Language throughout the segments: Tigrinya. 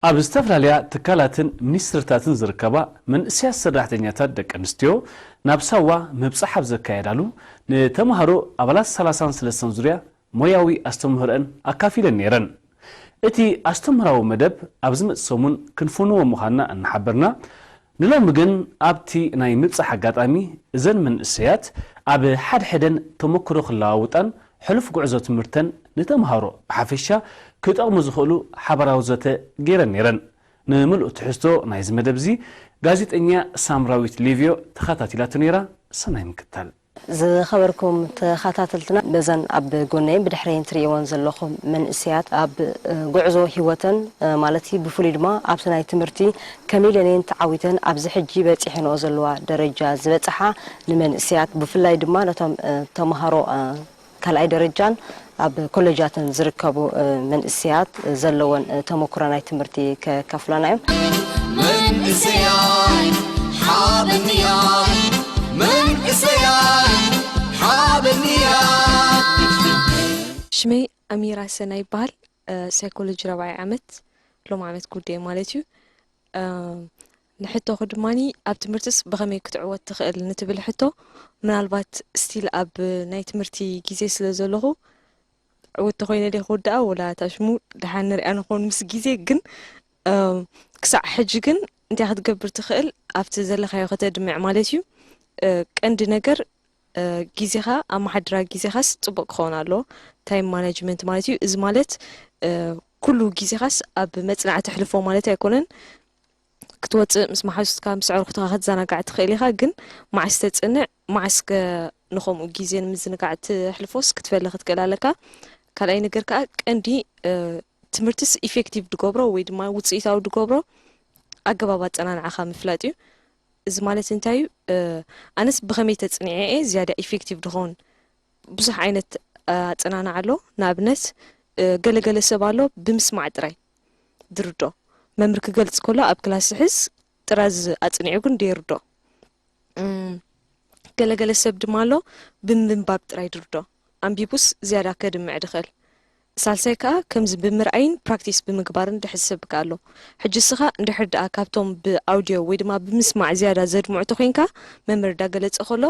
ኣብ ዝተፈላለያ ትካላትን ሚኒስትርታትን ዝርከባ መንእሰያት ሰራሕተኛታት ደቂ ኣንስትዮ ናብ ሳዋ ምብጻሕ ኣብ ዘካየዳሉ፣ ንተምሃሮ ኣባላት ሰላሳን ሰለስተን ዙርያ ሞያዊ ኣስተምህሮአን ኣካፊለን ነይረን። እቲ ኣስተምህራዊ መደብ ኣብ ዝመጽእ ሰሙን ክንፍንዎ ምዃንና እናሓበርና፣ ንሎሚ ግን ኣብቲ ናይ ምብጻሕ ኣጋጣሚ እዘን መንእሰያት ኣብ ሓድሕደን ተመክሮ ክለዋውጣን ሕሉፍ ጉዕዞ ትምህርተን ንተምሃሮ ብሓፈሻ ክጠቕሙ ዝኽእሉ ሓበራዊ ዘተ ገይረን ነይረን። ንምሉእ ትሕዝቶ ናይዚ መደብ እዚ ጋዜጠኛ ሳምራዊት ሊቭዮ ተኸታቲላቶ ነይራ። ሰናይ ምክታል። ዝኸበርኩም ተኸታተልትና፣ በዘን ኣብ ጎነይን ብድሕረይን ትርእይወን ዘለኹም መንእሰያት ኣብ፣ እ፣ ጉዕዞ ህይወተን፣ እ፣ ማለት እዩ፣ ብፍሉይ ድማ ኣብቲ ናይ ትምህርቲ ከመይ ኢለን እየን ተዓዊተን ኣብዚ ሕጂ በጺሐንኦ ዘለዋ ደረጃ ዝበጽሓ ንመንእሰያት፣ ብፍላይ ድማ ነቶም፣ እ፣ ተምሃሮ፣ እ፣ ካልኣይ ደረጃን ኣብ ኮሌጃትን ዝርከቡ፣ እ፣ መንእሰያት ዘለወን፣ እ፣ ተመኩሮ ናይ ትምህርቲ ከካፍላና እዮም። መንእሰያት ሓበንያ፣ መንእሰያት ሓበንያ። ሽመይ ኣሚራ ሰና ይበሃል። እ፣ ሳይኮሎጂ ራብዓይ ዓመት፣ ሎም ዓመት ጉዳይ ማለት እዩ። እ፣ ንሕቶኹ ድማኒ ኣብ ትምህርትስ ብኸመይ ክትዕወት ትኽእል ንትብል ሕቶ፣ ምናልባት ስቲል ኣብ ናይ ትምህርቲ ግዜ ስለ ዘለኹ፣ ዕውቲ ኮይነ ድየ ክውድኣ ወላ እታ ሽሙ ደሓን ንሪኣ ንኸውን ምስ ግዜ። ግን፣ እ፣ ክሳዕ ሕጂ ግን እንታይ ክትገብር ትኽእል ኣብቲ ዘለኻዮ ከተድምዕ ማለት እዩ። እ፣ ቀንዲ ነገር፣ እ፣ ግዜኻ ኣመሓድራ ግዜኻስ ጽቡቕ ክኸውን ኣለዎ። ታይም ማናጅመንት ማለት እዩ። እዚ ማለት፣ እ፣ ኩሉ ግዜኻስ ኣብ መጽናዕቲ ኣሕልፎ ማለት ኣይኮነን። ክትወጽእ ምስ መሓዙትካ ምስ ኣዕሩኽትኻ ክትዘናጋዕ ትኽእል ኢኻ። ግን መዓስ ተጽንዕ፣ መዓስ ከ ንኸምኡ ግዜ ንምዝንጋዕ ትሕልፎስ ክትፈሊ ክትክእል ኣለካ። ካልኣይ ነገር ከኣ ቀንዲ፣ እ፣ ትምህርትስ ኢፌክቲቭ ድገብሮ ወይ ድማ ውጽኢታዊ ድገብሮ ኣገባብ ኣጸናንዓኻ ምፍላጥ እዩ። እዚ ማለት እንታይ እዩ? እ፣ ኣነስ ብኸመይ ተጽኒዐ እየ ዝያዳ ኢፌክቲቭ ድኸውን? ብዙሕ ዓይነት፣ እ፣ ኣጸናንዓ ኣሎ። ንኣብነት፣ እ፣ ገለገለ ሰብ ኣሎ ብምስማዕ ጥራይ ድርዶ። መምህር ክገልጽ ከሎ ኣብ ክላስ ዝሕዝ ጥራዝ ኣጽኒዑ ግን ደይርዶ። እም፣ ገለገለ ሰብ ድማ ኣሎ ብምንባብ ጥራይ ድርዶ። ኣንቢቡስ ዝያዳ ከድምዕ ድኽእል። ሳልሳይ ከኣ ከምዚ ብምርኣይን ፕራክቲስ ብምግባርን ድሕዝ ሰብ ከኣ ኣሎ። ሕጂ እስኻ እንድሕር ደኣ ካብቶም ብኣውድዮ ወይ ድማ ብምስማዕ ዝያዳ ዘድምዑ ተኾይንካ፣ መምህር እንዳገለጸ ከሎ፣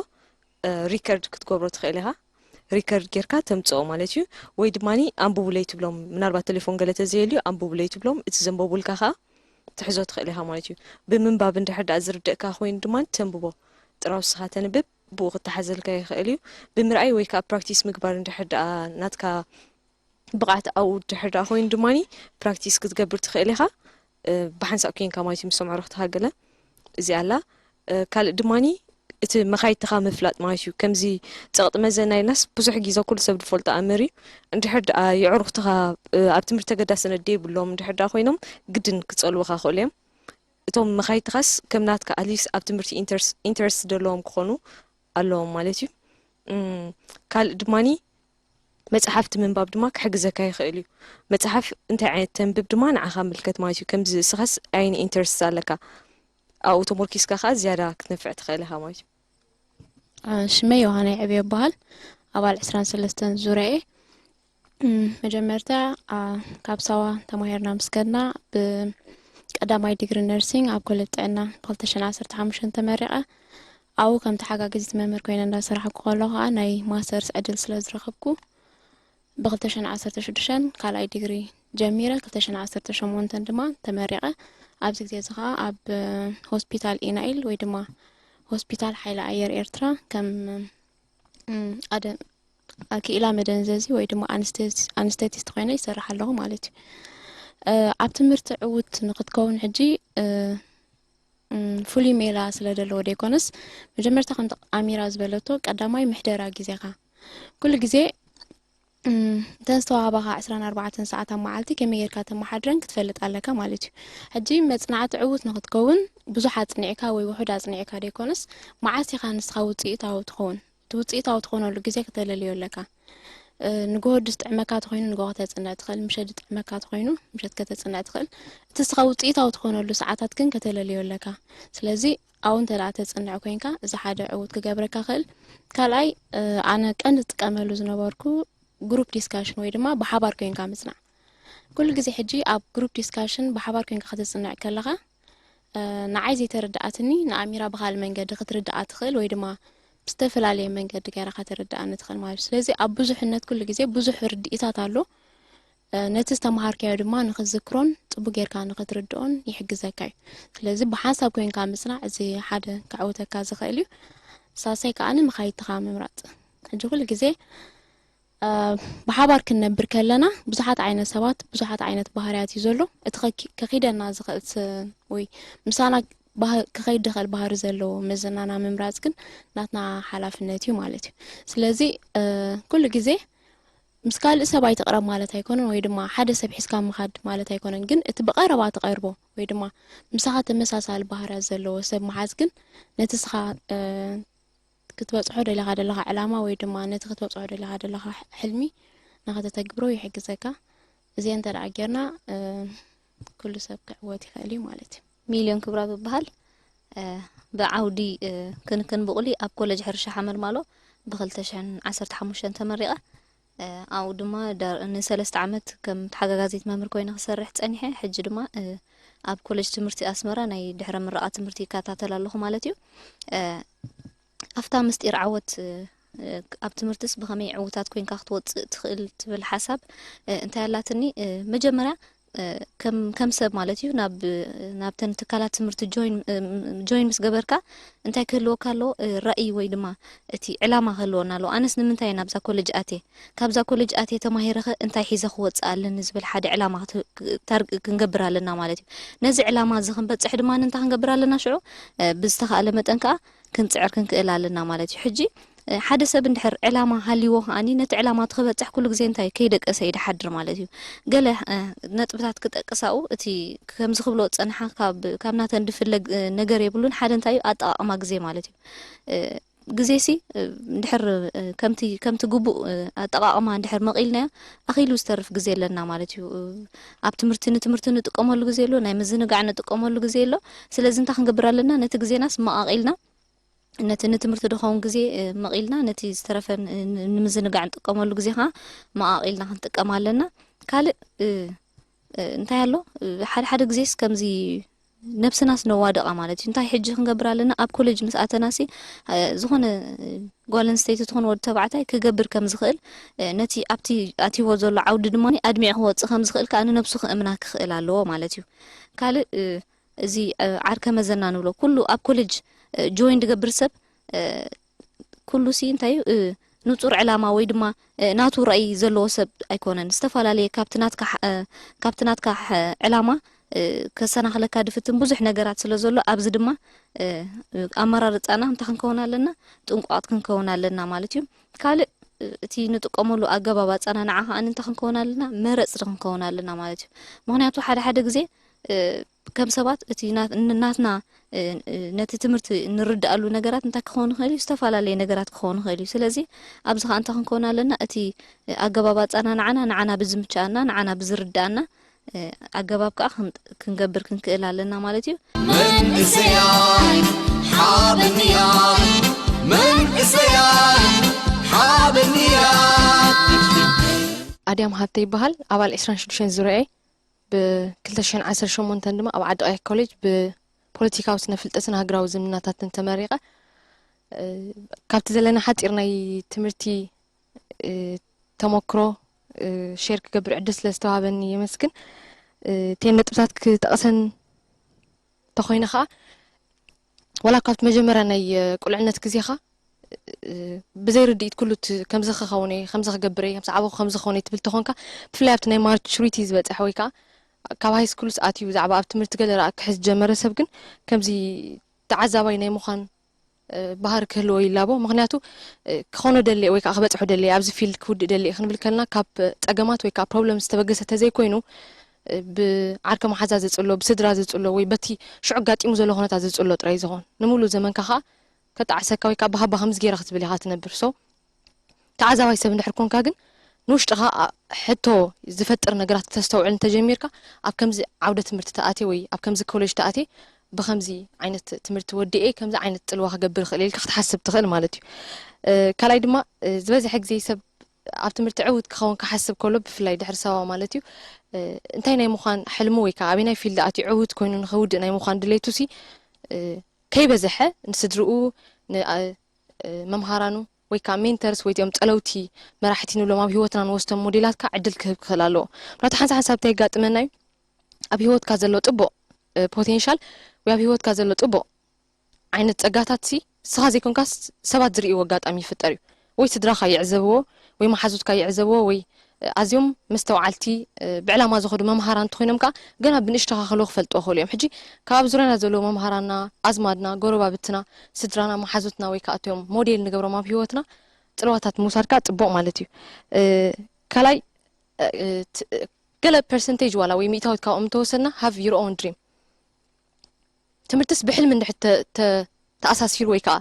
እ፣ ሪከርድ ክትገብሮ ትኽእል ኢኻ። ሪከርድ ጌርካ ተምጽኦ ማለት እዩ። ወይ ድማኒ ኣንብቡለይ ትብሎም፣ ምናልባት ቴሌፎን ገለ ተዘየልዩ ኣንብቡለይ ትብሎም፣ እቲ ዘንበቡልካ ከኣ ትሕዞ ትኽእል ኢኻ ማለት እዩ። ብምንባብ እንድሕር ደኣ ዝርደእካ ኮይኑ ድማ ተንብቦ። ጥራይ ንስኻ ተንብብ፣ ብኡ ክተሓዘልካ ይኽእል እዩ። ብምርኣይ ወይ ከኣ ፕራክቲስ ምግባር እንድሕር ደኣ ናትካ ብቕዓት ኣብኡ ድሕር ደኣ ኮይኑ ድማኒ ፕራክቲስ ክትገብር ትኽእል ኢኻ። እ፣ ብሓንሳእ ኮይንካ ማለት እዩ፣ ምስ ኣዕሩኽትኻ ገለ እዚኣ ኣላ። እ፣ ካልእ ድማኒ እቲ መኻይድትኻ ምፍላጥ ማለት እዩ። ከምዚ ጸቕጢ መዘና ኢልናስ ብዙሕ ግዜ ኩሉ ሰብ ዝፈልጦ ኣምር እዩ። እንድሕር ደኣ የዕሩኽትኻ፣ እ፣ ኣብ ትምህርቲ ተገዳስነት ደይብሎም እንድሕር ደኣ ኮይኖም ግድን ክጸልዉኻ ክኽእሉ እዮም። እቶም መኻይድትኻስ ከም ናትካ ኣትሊስት ኣብ ትምህርቲ ኢንተርስ-፣ ኢንተረስት ዘለዎም ክኾኑ ኣለዎም ማለት እዩ። እም፣ ካልእ ድማኒ መጽሓፍቲ ምንባብ ድማ ክሕግዘካ ይኽእል እዩ። መጽሓፍ እንታይ ዓይነት ተንብብ ድማ ንዓኻ ምልከት ማለት እዩ። ከምዚ እስኻስ ኣይን ኢንተረስት ኣለካ፣ ኣብኡ ተሞርኪስካ ከኣ ዝያዳ ክትነፍዕ ትኽእል ኢኻ ማለት እዩ። አ፣ ሽመይ ዮሃና ይዕብዮ ይበሃል። ኣባል ዕስራን ሰለስተን ዙርያ እየ። እም፣ መጀመርታ፣ አ፣ ካብ ሳዋ ተማሂርና ምስ ከድና፣ ብቀዳማይ ዲግሪ ነርሲንግ ኣብ ኮሌጅ ጥዕና ብ ክልተ ሽሕን ዓሰርተ ሓሙሽተን ተመሪቐ። ኣብኡ ከም ተሓጋጊዚት መምህር ኮይነ እንዳሰራሕኩ ከለኹ ከኣ ናይ ማስተርስ ዕድል ስለ ዝረኸብኩ፣ ብ ክልተ ሽሕን ዓሰርተ ሽዱሽተን ካልኣይ ዲግሪ ጀሚረ፣ ክልተ ሽሕን ዓሰርተ ሸሞንተን ድማ ተመሪቐ። ኣብዚ ግዜ እዚ ከኣ ኣብ ሆስፒታል ኢናኢል ወይ ድማ ሆስፒታል ሓይሊ ኣየር ኤርትራ ከም፣ እም፣ ኣደ-፣ ክኢላ መደንዘዚ ወይ ድማ ኣንስቴስ-፣ ኣንስቴቲስት ኮይነ ይሰርሕ ኣለኹ ማለት እዩ። እ፣ ኣብ ትምህርቲ ዕዉት ንክትከውን ሕጂ፣ እ፣ እም፣ ፍሉይ ሜላ ስለ ዘለዎ ደይኮነስ፣ መጀመርታ ከምቲ ኣሚራ ዝበለቶ፣ ቀዳማይ ምሕደራ ግዜኻ። ኩሉ ግዜ፣ እም፣ እተን ዝተዋህባኻ ዕስራን ኣርባዕተን ሰዓት ኣብ መዓልቲ ከመይ ጌርካ ተመሓድረን ክትፈልጥ ኣለካ ማለት እዩ። ሕጂ መጽናዕቲ ዕዉት ንኽትከውን ብዙሕ ኣጽኒዕካ ወይ ውሑድ ኣጽኒዕካ ደይኮነስ፣ መዓስ ኢኻ ንስኻ ውጽኢታዊ ትኸውን? እቲ ውጽኢታዊ ትኾነሉ ግዜ ከተለልዮ ኣለካ። እ፣ ንግሆ ድስጥዕመካ ተኾይኑ ንግሆ ከተጽንዕ ትኽእል፣ ምሸት ድጥዕመካ ተኾይኑ ምሸት ከተጽንዕ ትኽእል። እቲ ንስኻ ውጽኢታዊ ትኾነሉ ሰዓታት ግን ከተለልዮ ኣለካ። ስለዚ ኣብኡ እንተ ደኣ ተጽንዕ ኮይንካ፣ እዚ ሓደ ዕዉት ክገብረካ ክእል። ካልኣይ፣ እ፣ ኣነ ቀንዲ ዝጥቀመሉ ዝነበርኩ ግሩፕ ዲስካሽን ወይ ድማ ብሓባር ኮይንካ ምጽናዕ። ኩሉ ግዜ ሕጂ ኣብ ግሩፕ ዲስካሽን ብሓባር ኮይንካ ከተጽንዕ ከለኻ፣ እ፣ ንዓይ ዘይተረድኣትኒ ንኣሚራ ብኻልእ መንገዲ ክትርድኣ ትኽእል ወይ ድማ ብዝተፈላለየ መንገዲ ገይራ ከተረድኣኒ ትኽእል ማለት እዩ። ስለዚ ኣብ ብዙሕነት ኩሉ ግዜ ብዙሕ ርድኢታት ኣሎ። እ፣ ነቲ ዝተምሃርካዮ ድማ ንኽትዝክሮን ጽቡቕ ጌርካ ንኽትርድኦን ይሕግዘካ እዩ። ስለዚ ብሓንሳብ ኮይንካ ምጽናዕ እዚ ሓደ ከዕውተካ ዝኽእል እዩ። ሳልሳይ ከኣ ምኻይድትኻ ምምራጽ። ሕጂ ኩሉ ግዜ እ፣ ብሓባር ክንነብር ከለና ብዙሓት ዓይነት ሰባት፣ ብዙሓት ዓይነት ባህርያት እዩ ዘሎ። እቲ ከኪ-፣ ከኺደና ዝኽእል ስ-፣ ወይ ምሳና ባህ-፣ ክኸይድ ዝኽእል ባህሪ ዘለዎ መዘናና ምምራጽ ግን ናትና ሓላፍነት እዩ ማለት እዩ። ስለዚ፣ እ፣ ኩሉ ግዜ ምስ ካልእ ሰብ ኣይትቕረብ ማለት ኣይኮነን፣ ወይ ድማ ሓደ ሰብ ሒዝካ ምኻድ ማለት ኣይኮነን። ግን እቲ ብቐረባ ትቐርቦ ወይ ድማ ምሳኻ ተመሳሳሊ ባህርያት ዘለዎ ሰብ ምሓዝ ግን ነቲ ስኻ፣ እ፣ ክትበጽሖ ደሊኻ ዘለኻ ዕላማ ወይ ድማ ነቲ ክትበጽሖ ደሊኻ ዘለኻ ሕልሚ ንኸተተግብሮ ይሕግዘካ። እዚአ እንተ ደኣ ጌርና፣ እ፣ ኩሉ ሰብ ክዕወት ይኽእል እዩ ማለት እዩ። ሚልዮን ክብራ እበሃል። እ፣ ብዓውዲ፣ እ፣ ክንክን ብቑሊ ኣብ ኮለጅ ሕርሻ ሓመልማሎ ብ ክልተ ሽሕን ዓሰርተ ሓሙሽተን ተመሪቐ። እ፣ ኣብኡ ድማ ዳ-፣ ንሰለስተ ዓመት ከም ተሓጋጋዚት መምህር ኮይነ ክሰርሕ ጸኒሐ። ሕጂ ድማ፣ እ፣ ኣብ ኮለጅ ትምህርቲ ኣስመራ ናይ ድሕረ ምረቓ ትምህርቲ ይከታተል ኣለኹ ማለት እዩ። እ፣ ኣብታ ምስጢር ዓወት፣ እ፣ ኣብ ትምህርትስ ብኸመይ ዕዉታት ኮይንካ ክትወጽእ ትኽእል ትብል ሓሳብ፣ እ፣ እንታይ ኣላትኒ? እ፣ መጀመርያ፣ እ፣ ከም፣ ከም ሰብ ማለት እዩ፣ ናብ፣ ናብተን ትካላት ትምህርቲ ጆይን፣ እ፣ ጆይን ምስ ገበርካ እንታይ ክህልወካ ኣለዎ? እ፣ ራእይ ወይ ድማ እቲ ዕላማ ክህልወና ኣለዎ። ኣነስ ንምንታይ እየ ናብዛ ኮለጅ ኣትየ? ካብዛ ኮለጅ ኣትየ ተማሂረኸ እንታይ ሒዘ ክወጽእ ኣለኒ ዝብል ሓደ ዕላማ ክት-፣ ክ-፣ ታርግ-፣ ክንገብር ኣለና ማለት እዩ። ነዚ ዕላማ እዚ ክንበጽሕ ድማ እንታይ ክንገብር ኣለና ሽዑ? እ፣ ብዝተኻእለ መጠን ከኣ ክንጽዕር ክንክእል ኣለና ማለት እዩ። ሕጂ፣ እ፣ ሓደ ሰብ እንድሕር ዕላማ ሃልይዎ ከኣኒ ነቲ ዕላማ እቲ ክበጽሕ ኩሉ ግዜ እንታይ ከይደቀሰ እዩ ድሓድር ማለት እዩ። ገለ፣ እ፣ ነጥብታት ክጠቅስ ኣብኡ እቲ ከምዚ ክብሎ ዝጸንሓ ካብ፣ ካብ ናተን ድፍለ ግ-፣ ነገር የብሉን። ሓደ እንታይ እዩ ኣጠቓቕማ ግዜ ማለት እዩ። እ፣ ግዜሲ፣ እ፣ እንድሕር፣ እ፣ ከምቲ፣ ከምቲ ግቡእ፣ እ፣ ኣጠቓቕማ እንድሕር መቒልናዮ ኣኺሉ ዝተርፍ ግዜ ኣለና ማለት እዩ። እ፣ ኣብ ትምህርቲ ንትምህርቲ ንጥቀመሉ ግዜ ኣሎ፣ ናይ ምዝንጋዕ ንጥቀመሉ ግዜ ኣሎ። ስለዚ እንታይ ክንገብር ኣለና? ነቲ ግዜናስ መቓቒልና ነቲ ንትምህርቲ ድኸውን ግዜ፣ እ፣ መቒልና ነቲ ዝተረፈ ን-፣ ን-፣ ንምዝንጋዕ ንጥቀመሉ ግዜ ኸዓ መቓቒልና ክንጥቀም ኣለና። ካልእ፣ እ፣ እ፣ እንታይ ኣሎ? እ፣ ሓደ ሓደ ግዜስ ከምዚ ነብስናስ ነዋድቓ ማለት እዩ። እንታይ ሕጂ ክንገብር ኣለና? ኣብ ኮሌጅ ምስ ኣተናሲ፣ እ፣ ዝኾነ፣ እ፣ ጓል ኣንስተይቲ ትኹን ወዲ ተባዕታይ ክገብር ከም ዝኽእል፣ እ፣ ነቲ ኣብቲ ኣትይዎ ዘሎ ዓውዲ ድማ ኣድሚዑ ክወጽእ ከም ዝኽእል ከኣ ንነብሱ ክእምና ክኽእል ኣለዎ ማለት እዩ። ካልእ፣ እ፣ እዚ፣ እ፣ ዓርከ መዘና ንብሎ ኩሉ ኣብ ኮሌጅ፣ እ፣ ጆይን ዝገብር ሰብ፣ እ፣ ኩሉ ሲ እንታይ እዩ፣ እ፣ ንጹር ዕላማ ወይ ድማ፣ እ፣ ናቱ ራእይ ዘለዎ ሰብ ኣይኮነን። ዝተፈላለየ ካብቲ ናትካ ሕ-፣ እ፣ ካብቲ ናትካ ሕ-፣ ዕላማ፣ እ፣ ከሰናኽለካ ድፍትን ብዙሕ ነገራት ስለ ዘሎ ኣብዚ ድማ፣ እ፣ ኣመራርጻና እንታይ ክንከውን ኣለና? ጥንቁቓት ክንከውን ኣለና ማለት እዩ። ካልእ፣ እ፣ እቲ ንጥቀመሉ ኣገባብ ኣጸናንዓ ከኣ እንታይ ክንከውን ኣለና? መረጽቲ ክንከውን ኣለና ማለት እዩ። ምኽንያቱ ሓደ ሓደ ግዜ፣ እ፣ ከም ሰባት እቲ ና-፣ ን-፣ ናትና፣ እ፣ እ፣ ነቲ ትምህርቲ ንርድኣሉ ነገራት እንታይ ክኸውን ይኽእል እዩ? ዝተፈላለየ ነገራት ክኸውን ይኽእል እዩ። ስለዚ ኣብዚ ከኣ እንታይ ክንከውን ኣለና? እቲ፣ እ፣ ኣገባብ ኣጸናንዓና ንዓና ብዝምችኣና፣ ንዓና ብዝርድኣና፣ እ፣ ኣገባብ ከኣ ክን-፣ ክንገብር ክንክእል ኣለና ማለት እዩ። መንእሰያት ሓበንያ፣ መንእሰያት ሓበንያ። ኣድያም ሃብተ ይበሃል። ኣባል ዕስራን ሽዱሽተን ዙርያ'የ። ብ ክልተ ሽሕን ዓሰርተ ሸሞንተን ድማ ኣብ ዓዲ ቀይሕ ኮሌጅ ብፖለቲካዊ ስነ ፍልጠትን ሃገራዊ ዝምድናታትን ተመሪቐ። እ፣ ካብቲ ዘለና ሓጺር ናይ ትምህርቲ፣ እ፣ ተመክሮ፣ እ፣ ሼር ክገብር ዕድል ስለ ዝተዋሃበኒ የመስግን። እ፣ እተን ነጥብታት ክጠቕሰን እንተኾይነ ኸኣ፣ ዋላ ካብቲ መጀመርያ ናይ፣ እ፣ ቁልዕነት ግዜኻ፣ እ፣ ብዘይ ርድኢት ኩሉ እቲ ከምዚ ክኸውን እየ፣ ከምዚ ክገብር እየ፣ ምስ ዓበኹ ከምዚ ክኸውን እየ ትብል ተኾንካ፣ ብፍላይ ኣብቲ ናይ ማቹሪቲ ዝበጽሐ ወይ ከኣ ካብ ሃይ ስኩልስ ኣትዩ ብዛዕባ ኣብ ትምህርቲ ገለ ረኣ ክሕዝ ዝጀመረ ሰብ ግን ከምዚ ተዓዛባይ ናይ ምዃን፣ እ፣ ባህሪ ክህልዎ ይላቦ። ምኽንያቱ፣ እ፣ ክኾኖ ደልየ ወይ ከኣ ክበጽሖ ደልየ፣ ኣብዚ ፊልድ ክውድእ ደልየ ክንብል ከለና ካብ ጸገማት ወይ ከኣ ፕሮብለም ዝተበገሰ ተዘይኮይኑ፣ እ፣ ብዓርከ መሓዛ ዝጽሎ፣ ብስድራ ዝጽሎ ወይ በቲ ሽዑ ኣጋጢሙ ዘሎ ኩነታት ዝጽሎ ጥራይ እዩ ዝኾን። ንምሉእ ዘመንካ ከኣ ከጣዕሰካ ወይ ከኣ ብሃባ ከምዚ ገይረ ክትብል ኢኻ ትነብር። ሶ ተዓዛባይ ሰብ እንድሕር ኮንካ ግን ንውሽጥኻ ኣ-፣ ሕቶ ዝፈጥር ነገራት ክተስተውዕል እንተጀሚርካ ኣብ ከምዚ ዓውደ ትምህርቲ ተኣትየ ወይ ኣብ ከምዚ ኮሌጅ ተኣትየ ብኸምዚ ዓይነት ትምህርቲ ወዲኤ ከምዚ ዓይነት ጽልዋ ክገብር ይኽእል ኢልካ ክትሓስብ ትኽእል ማለት እዩ። እ፣ ካልኣይ ድማ፣ እ፣ ዝበዝሐ ግዜ ሰብ ኣብ ትምህርቲ ዕውት ክኸውን ክሓስብ ከሎ ብፍላይ ድሕሪ ሳዋ ማለት እዩ እንታይ ናይ ምዃን ሕልሙ ወይ ከዓ ኣበይ ናይ ፊልድ ኣትዩ ዕውት ኮይኑ ንኸውድእ ናይ ምዃን ድሌቱ ሲ ከይበዝሐ ንስድርኡ፣ ንመምሃራኑ ወይ ከዓ ሜንተርስ ወይ እዚኦም ጠለውቲ መራሕቲ ንብሎም ኣብ ህይወትና ንወስዶም ሞዴላት ከዓ ዕድል ክህብ ክኽእል ኣለዎ። ምክንያቱ ሓንሳ ሓንሳብ እንታይ የጋጥመና እዩ? ኣብ ህይወትካ ዘሎ ጥቡቕ ፖቴንሻል ወይ ኣብ ህይወትካ ዘሎ ጥቡቕ ዓይነት ጸጋታት ሲ ንስኻ ዘይኮንካስ ሰባት ዝርእይዎ ኣጋጣሚ ይፍጠር እዩ። ወይ ስድራኻ ይዕዘብዎ ወይ መሓዙትካ ይዕዘብዎ ወይ ኣዝዮም መስተውዓልቲ ብዕላማ ዝኸዱ መምሃራን እንተኾይኖም ከዓ ገና ብንእሽተኻ ከለዉ ክፈልጥዎ ክኽእሉ እዮም። ሕጂ ካብ ኣብ ዙርያና ዘለዉ መምሃራና፣ ኣዝማድና፣ ጎረባብትና፣ ስድራና፣ መሓዙትና ወይ ከዓ እቶም ሞዴል ንገብሮም ኣብ ህይወትና ፅልዋታት ምውሳድ ከዓ ፅቡቕ ማለት እዩ። ካልኣይ ገለ ፐርሰንቴጅ ዋላ ወይ ሚእታዊት ካብኦም እንተወሰድና have your own dream። ትምህርትስ ብሕልሚ እንድሕር ተኣሳሲሩ ወይ ከዓ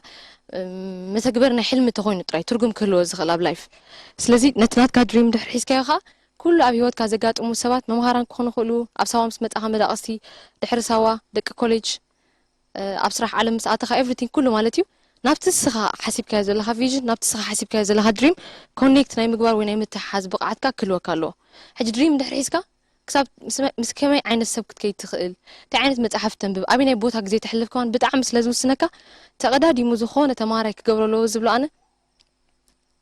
መተግበር ናይ ሕልሚ ተኮይኑ ጥራይ ትርጉም ክህልዎ ዝኽእል ኣብ ላይፍ። ስለዚ ነቲ ናትካ ድሪም ድሕር ሒዝካዮ ከዓ ኩሉ ኣብ ህይወትካ ዘጋጥሙ ሰባት መምሃራን ክኾኑ ይኽእሉ፣ ኣብ ሳዋ ምስ መጻኻ መዳቕስቲ፣ ድሕሪ ሳዋ ደቂ ኮሌጅ፣ ኣብ ስራሕ ዓለም ምስ ኣተኻ ኤቭሪቲንግ ኩሉ ማለት እዩ። ናብቲ ንስኻ ሓሲብካዮ ዘለኻ ቪዥን፣ ናብቲ ንስኻ ሓሲብካዮ ዘለኻ ድሪም ኮኔክት ናይ ምግባር ወይ ናይ ምትሕሓዝ ብቕዓትካ ክህልወካ ኣለዎ። ሕጂ ድሪም ድሕር ሒዝካ ክሳብ ምስ ከመይ ዓይነት ሰብ ክትከይድ ትኽእል፣ እንታይ ዓይነት መጽሓፍ ተንብብ፣ ኣበይ ናይ ቦታ ግዜ ተሕልፍ ከማን ብጣዕሚ ስለ ዝውስነካ ተቐዳዲሙ ዝኾነ ተማሃራይ ክገብሮ ኣለዎ ዝብሎ ኣነ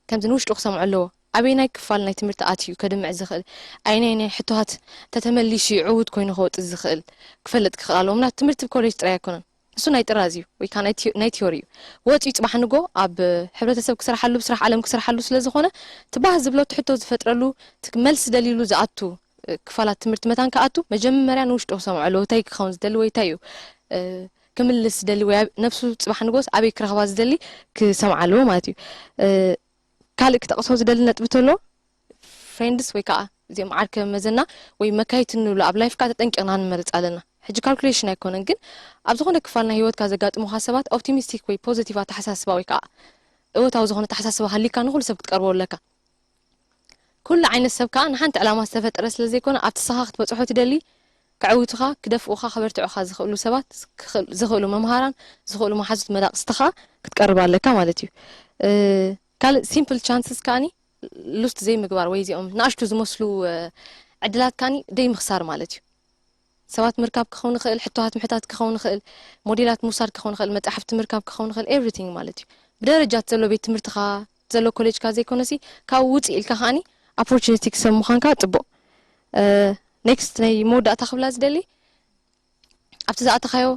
ከምዚ ንውሽጡ ክሰምዖ ኣለዎ። ኣበይ ናይ ክፋል ናይ ትምህርቲ ኣትዩ ከድምዕ ዝኽእል፣ ኣይ ናይ ናይ ሕቶሃት ተተመሊሱ ዕዉት ኮይኑ ክወጽእ ዝኽእል ክፈልጥ ክኽእል ኣለዎ። ምናት ትምህርቲ ብኮሌጅ ጥራይ ኣይኮነን። እሱ ናይ ጥራዝ እዩ ወይ ከዓ ናይ ቲዮሪ እዩ። ወፂኡ ፅባሕ ንጎ ኣብ ሕብረተሰብ ክሰርሓሉ ብስራሕ ዓለም ክሰርሓሉ ስለ ዝኾነ ትባህ ዝብሎ ትሕቶ ዝፈጥረሉ መልሲ ደልይሉ ዝኣቱ ክፋላት ትምህርቲ መታን ክኣቱ መጀመርያ ንውሽጡ ክሰምዖ ኣለዎ። እንታይ ክኸውን ዝደሊ ወይ እንታይ እዩ ክምልስ ዝደሊ ወይ ነብሱ ፅባሕ ንጎስ ኣበይ ክረኽባ ዝደሊ ክሰምዓ ኣለዎ ማለት እዩ። ካልእ ክጠቕሶ ዝደሊ ነጥቢ ተሎ ፍሬንድስ ወይ ከዓ እዚኦም ዓርከ መዘና ወይ መካይት ንብሎ ኣብ ላይፍካ ተጠንቂቕና ንመርፅ ኣለና። ሕጂ ካልኩሌሽን ኣይኮነን ግን ኣብ ዝኾነ ክፋል ናይ ህይወትካ ዘጋጥሙካ ሰባት ኦፕቲሚስቲክ ወይ ፖዚቲቭ ኣተሓሳስባ ወይ ከዓ እወታዊ ዝኾነ ኣተሓሳስባ ሃሊካ ንኩሉ ሰብ ክትቀርቦ ኣለካ። ኩሉ ዓይነት ሰብ ከዓ ንሓንቲ ዕላማ ዝተፈጠረ ስለ ዘይኮነ ኣብቲ ንስኻ ክትበፅሖ ትደሊ ከዕውቱኻ፣ ክደፍኡኻ፣ ከበርትዑኻ ዝኽእሉ ሰባት፣ ዝኽእሉ መምሃራን፣ ዝኽእሉ መሓዙት መዳቕስቲ ከዓ ክትቀርብ ኣለካ ማለት እዩ። ካልእ ሲምፕል ቻንስስ ከዓኒ ሉስት ዘይምግባር ወይ እዚኦም ንኣሽቱ ዝመስሉ ዕድላት ከዓኒ ደይ ምኽሳር ማለት እዩ። ሰባት ምርካብ ክኸውን ይኽእል፣ ሕቶታት ምሕታት ክኸውን ይኽእል፣ ሞዴላት ምውሳድ ክኸውን ይኽእል፣ መጻሕፍቲ ምርካብ ክኸውን ይኽእል፣ ኤቭሪቲንግ ማለት እዩ። ብደረጃ ዘሎ ቤት ትምህርትኻ ዘሎ ኮሌጅካ ዘይኮነሲ ካብ ውፅእ ኢልካ ከዓኒ ኣፖርቹኒቲ ክሰብ ምዃንካ ፅቡቕ። ኔክስት ናይ መወዳእታ ክብላ ዝደሊ ኣብቲ ዝኣተኻዮ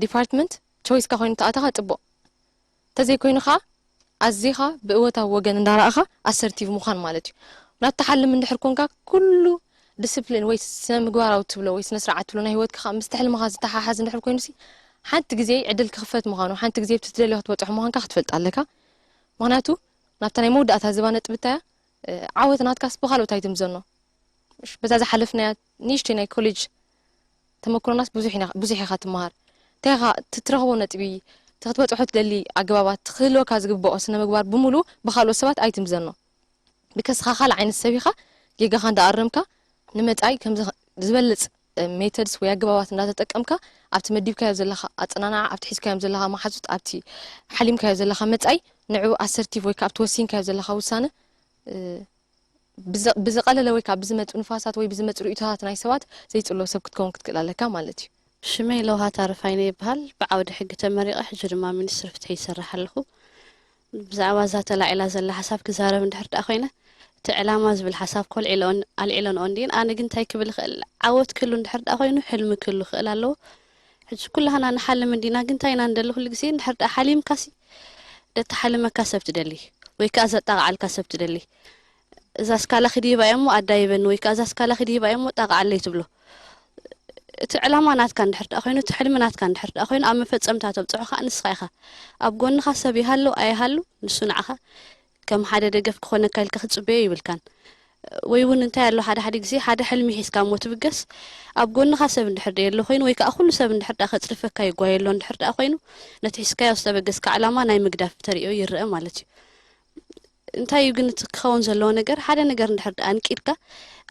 ዲፓርትመንት ቾይስካ ኮይኑ ተኣተኻ ፅቡቕ። እንተዘይኮይኑ ከዓ ኣዚኻ ብእወታዊ ወገን እንዳረኣኻ ኣሰርቲቭ ምዃን ማለት እዩ። ናትካ ሓልም እንድሕር ኮንካ ኩሉ ዲስፕሊን ወይ ስነ ምግባራዊ ትብሎ ወይ ስነ ስርዓት ትብሎ ናይ ህይወትካ ከዓ ምስቲ ሕልምኻ ዝተሓሓዝ እንድሕር ኮይኑሲ ሓንቲ ግዜ ዕድል ክኽፈት ምዃኑ ሓንቲ ግዜ ብቲ ትደልዮ ክትበፅሖ ምዃንካ ክትፈልጥ ኣለካ። ምክንያቱ ናብታ ናይ መወዳእታ ዝባ ነጥቢ እንታያ ዓወት ናትካስ ብካልኦት ኣይትምዘኖ። በዛ ዝሓለፍናያ ንእሽተይ ናይ ኮሌጅ ተመክሮናስ ብዙሕ ኢኻ ትመሃር። እንታይ ኢኻ ትትረኽቦ ነጥቢ፣ እቲ ክትበፅሖ ትደሊ ኣገባባት፣ ክህልወካ ዝግብኦ ስነ ምግባር ብምሉ ብካልኦት ሰባት ኣይትምዘኖ። ብከስኻ ካልእ ዓይነት ሰብ ኢኻ፣ ጌጋኻ እንዳኣረምካ ንመጻኢ ከም ዝበልጽ ሜተድስ ወይ ኣገባባት እንዳተጠቀምካ ኣብቲ መዲብካዮ ዘለኻ ኣጸናንዓ፣ ኣብቲ ሒዝካዮም ዘለኻ መሓዙት፣ ኣብቲ ሓሊምካዮ ዘለኻ መጻኢ ንዕኡ ኣሰርቲቭ ወይ ከኣ ኣብቲ ወሲንካዮ ዘለኻ ውሳነ ብዝቐለለ ወይ ከዓ ብዝመፁ ንፋሳት ወይ ብዝመፁ ርእቶታት ናይ ሰባት ዘይፅሎ ሰብ ክትከውን ክትክእል ኣለካ ማለት እዩ። ሽመይ ለውሃት ኣረፋይነ ይበሃል። ብዓውዲ ሕጊ ተመሪቐ ሕጂ ድማ ሚኒስትሪ ፍትሒ ይሰርሕ ኣለኹ። ብዛዕባ እዛ ተላዒላ ዘላ ሓሳብ ክዛረብ እንድሕር ደኣ ኮይነ እቲ ዕላማ ዝብል ሓሳብ ኮልዒለኦን ኣልዒለንኦ እንዲን ኣነ ግን እንታይ ክብል ይኽእል ዓወት ክህሉ እንድሕር ደኣ ኮይኑ ሕልሚ ክህሉ ክእል ኣለዎ። ሕጂ ኩላህና ንሓልም እንዲና ግን እንታይ ኢና ንደሊ ኩሉ ግዜ እንድሕር ደኣ ሓሊምካሲ ደተሓልመካ ሰብ ትደሊ ወይ ከዓ ዘጣቕዓልካ ሰብ ትደሊ። እዛ ስካላ ክድይባ እያ እሞ ኣዳይበኒ ወይ ከዓ እዛ ስካላ ክድይባ እያ እሞ ጣቕዓለይ ትብሎ። እቲ ዕላማ ናትካ እንድሕር ደኣ ኮይኑ እቲ ሕልሚ ናትካ እንድሕር ደኣ ኮይኑ ኣብ መፈፀምታ ተብፅሖ ከዓ ንስኻ ኢኻ። ኣብ ጎንኻ ሰብ ይሃሉ ኣይሃሉ ንሱ ንዓኻ ከም ሓደ ደገፍ ክኾነካ ኢልካ ክትፅበዮ ይብልካን። ወይ እውን እንታይ ኣሎ ሓደ ሓደ ግዜ ሓደ ሕልሚ ሒዝካ እሞ ትብገስ ኣብ ጎንኻ ሰብ እንድሕር ደየሎ ኮይኑ ወይ ከዓ ኩሉ ሰብ እንድሕር ደኣ ከፅርፈካ ይጓየሎ እንድሕር ደኣ ኮይኑ ነቲ ሒዝካዮ ዝተበገስካ ዕላማ ናይ ምግዳፍ ተሪኦ ይረአ ማለት እዩ። እንታይ እዩ ግን እቲ ክኸውን ዘለዎ ነገር ሓደ ነገር እንድሕር ደኣ ኣንቂድካ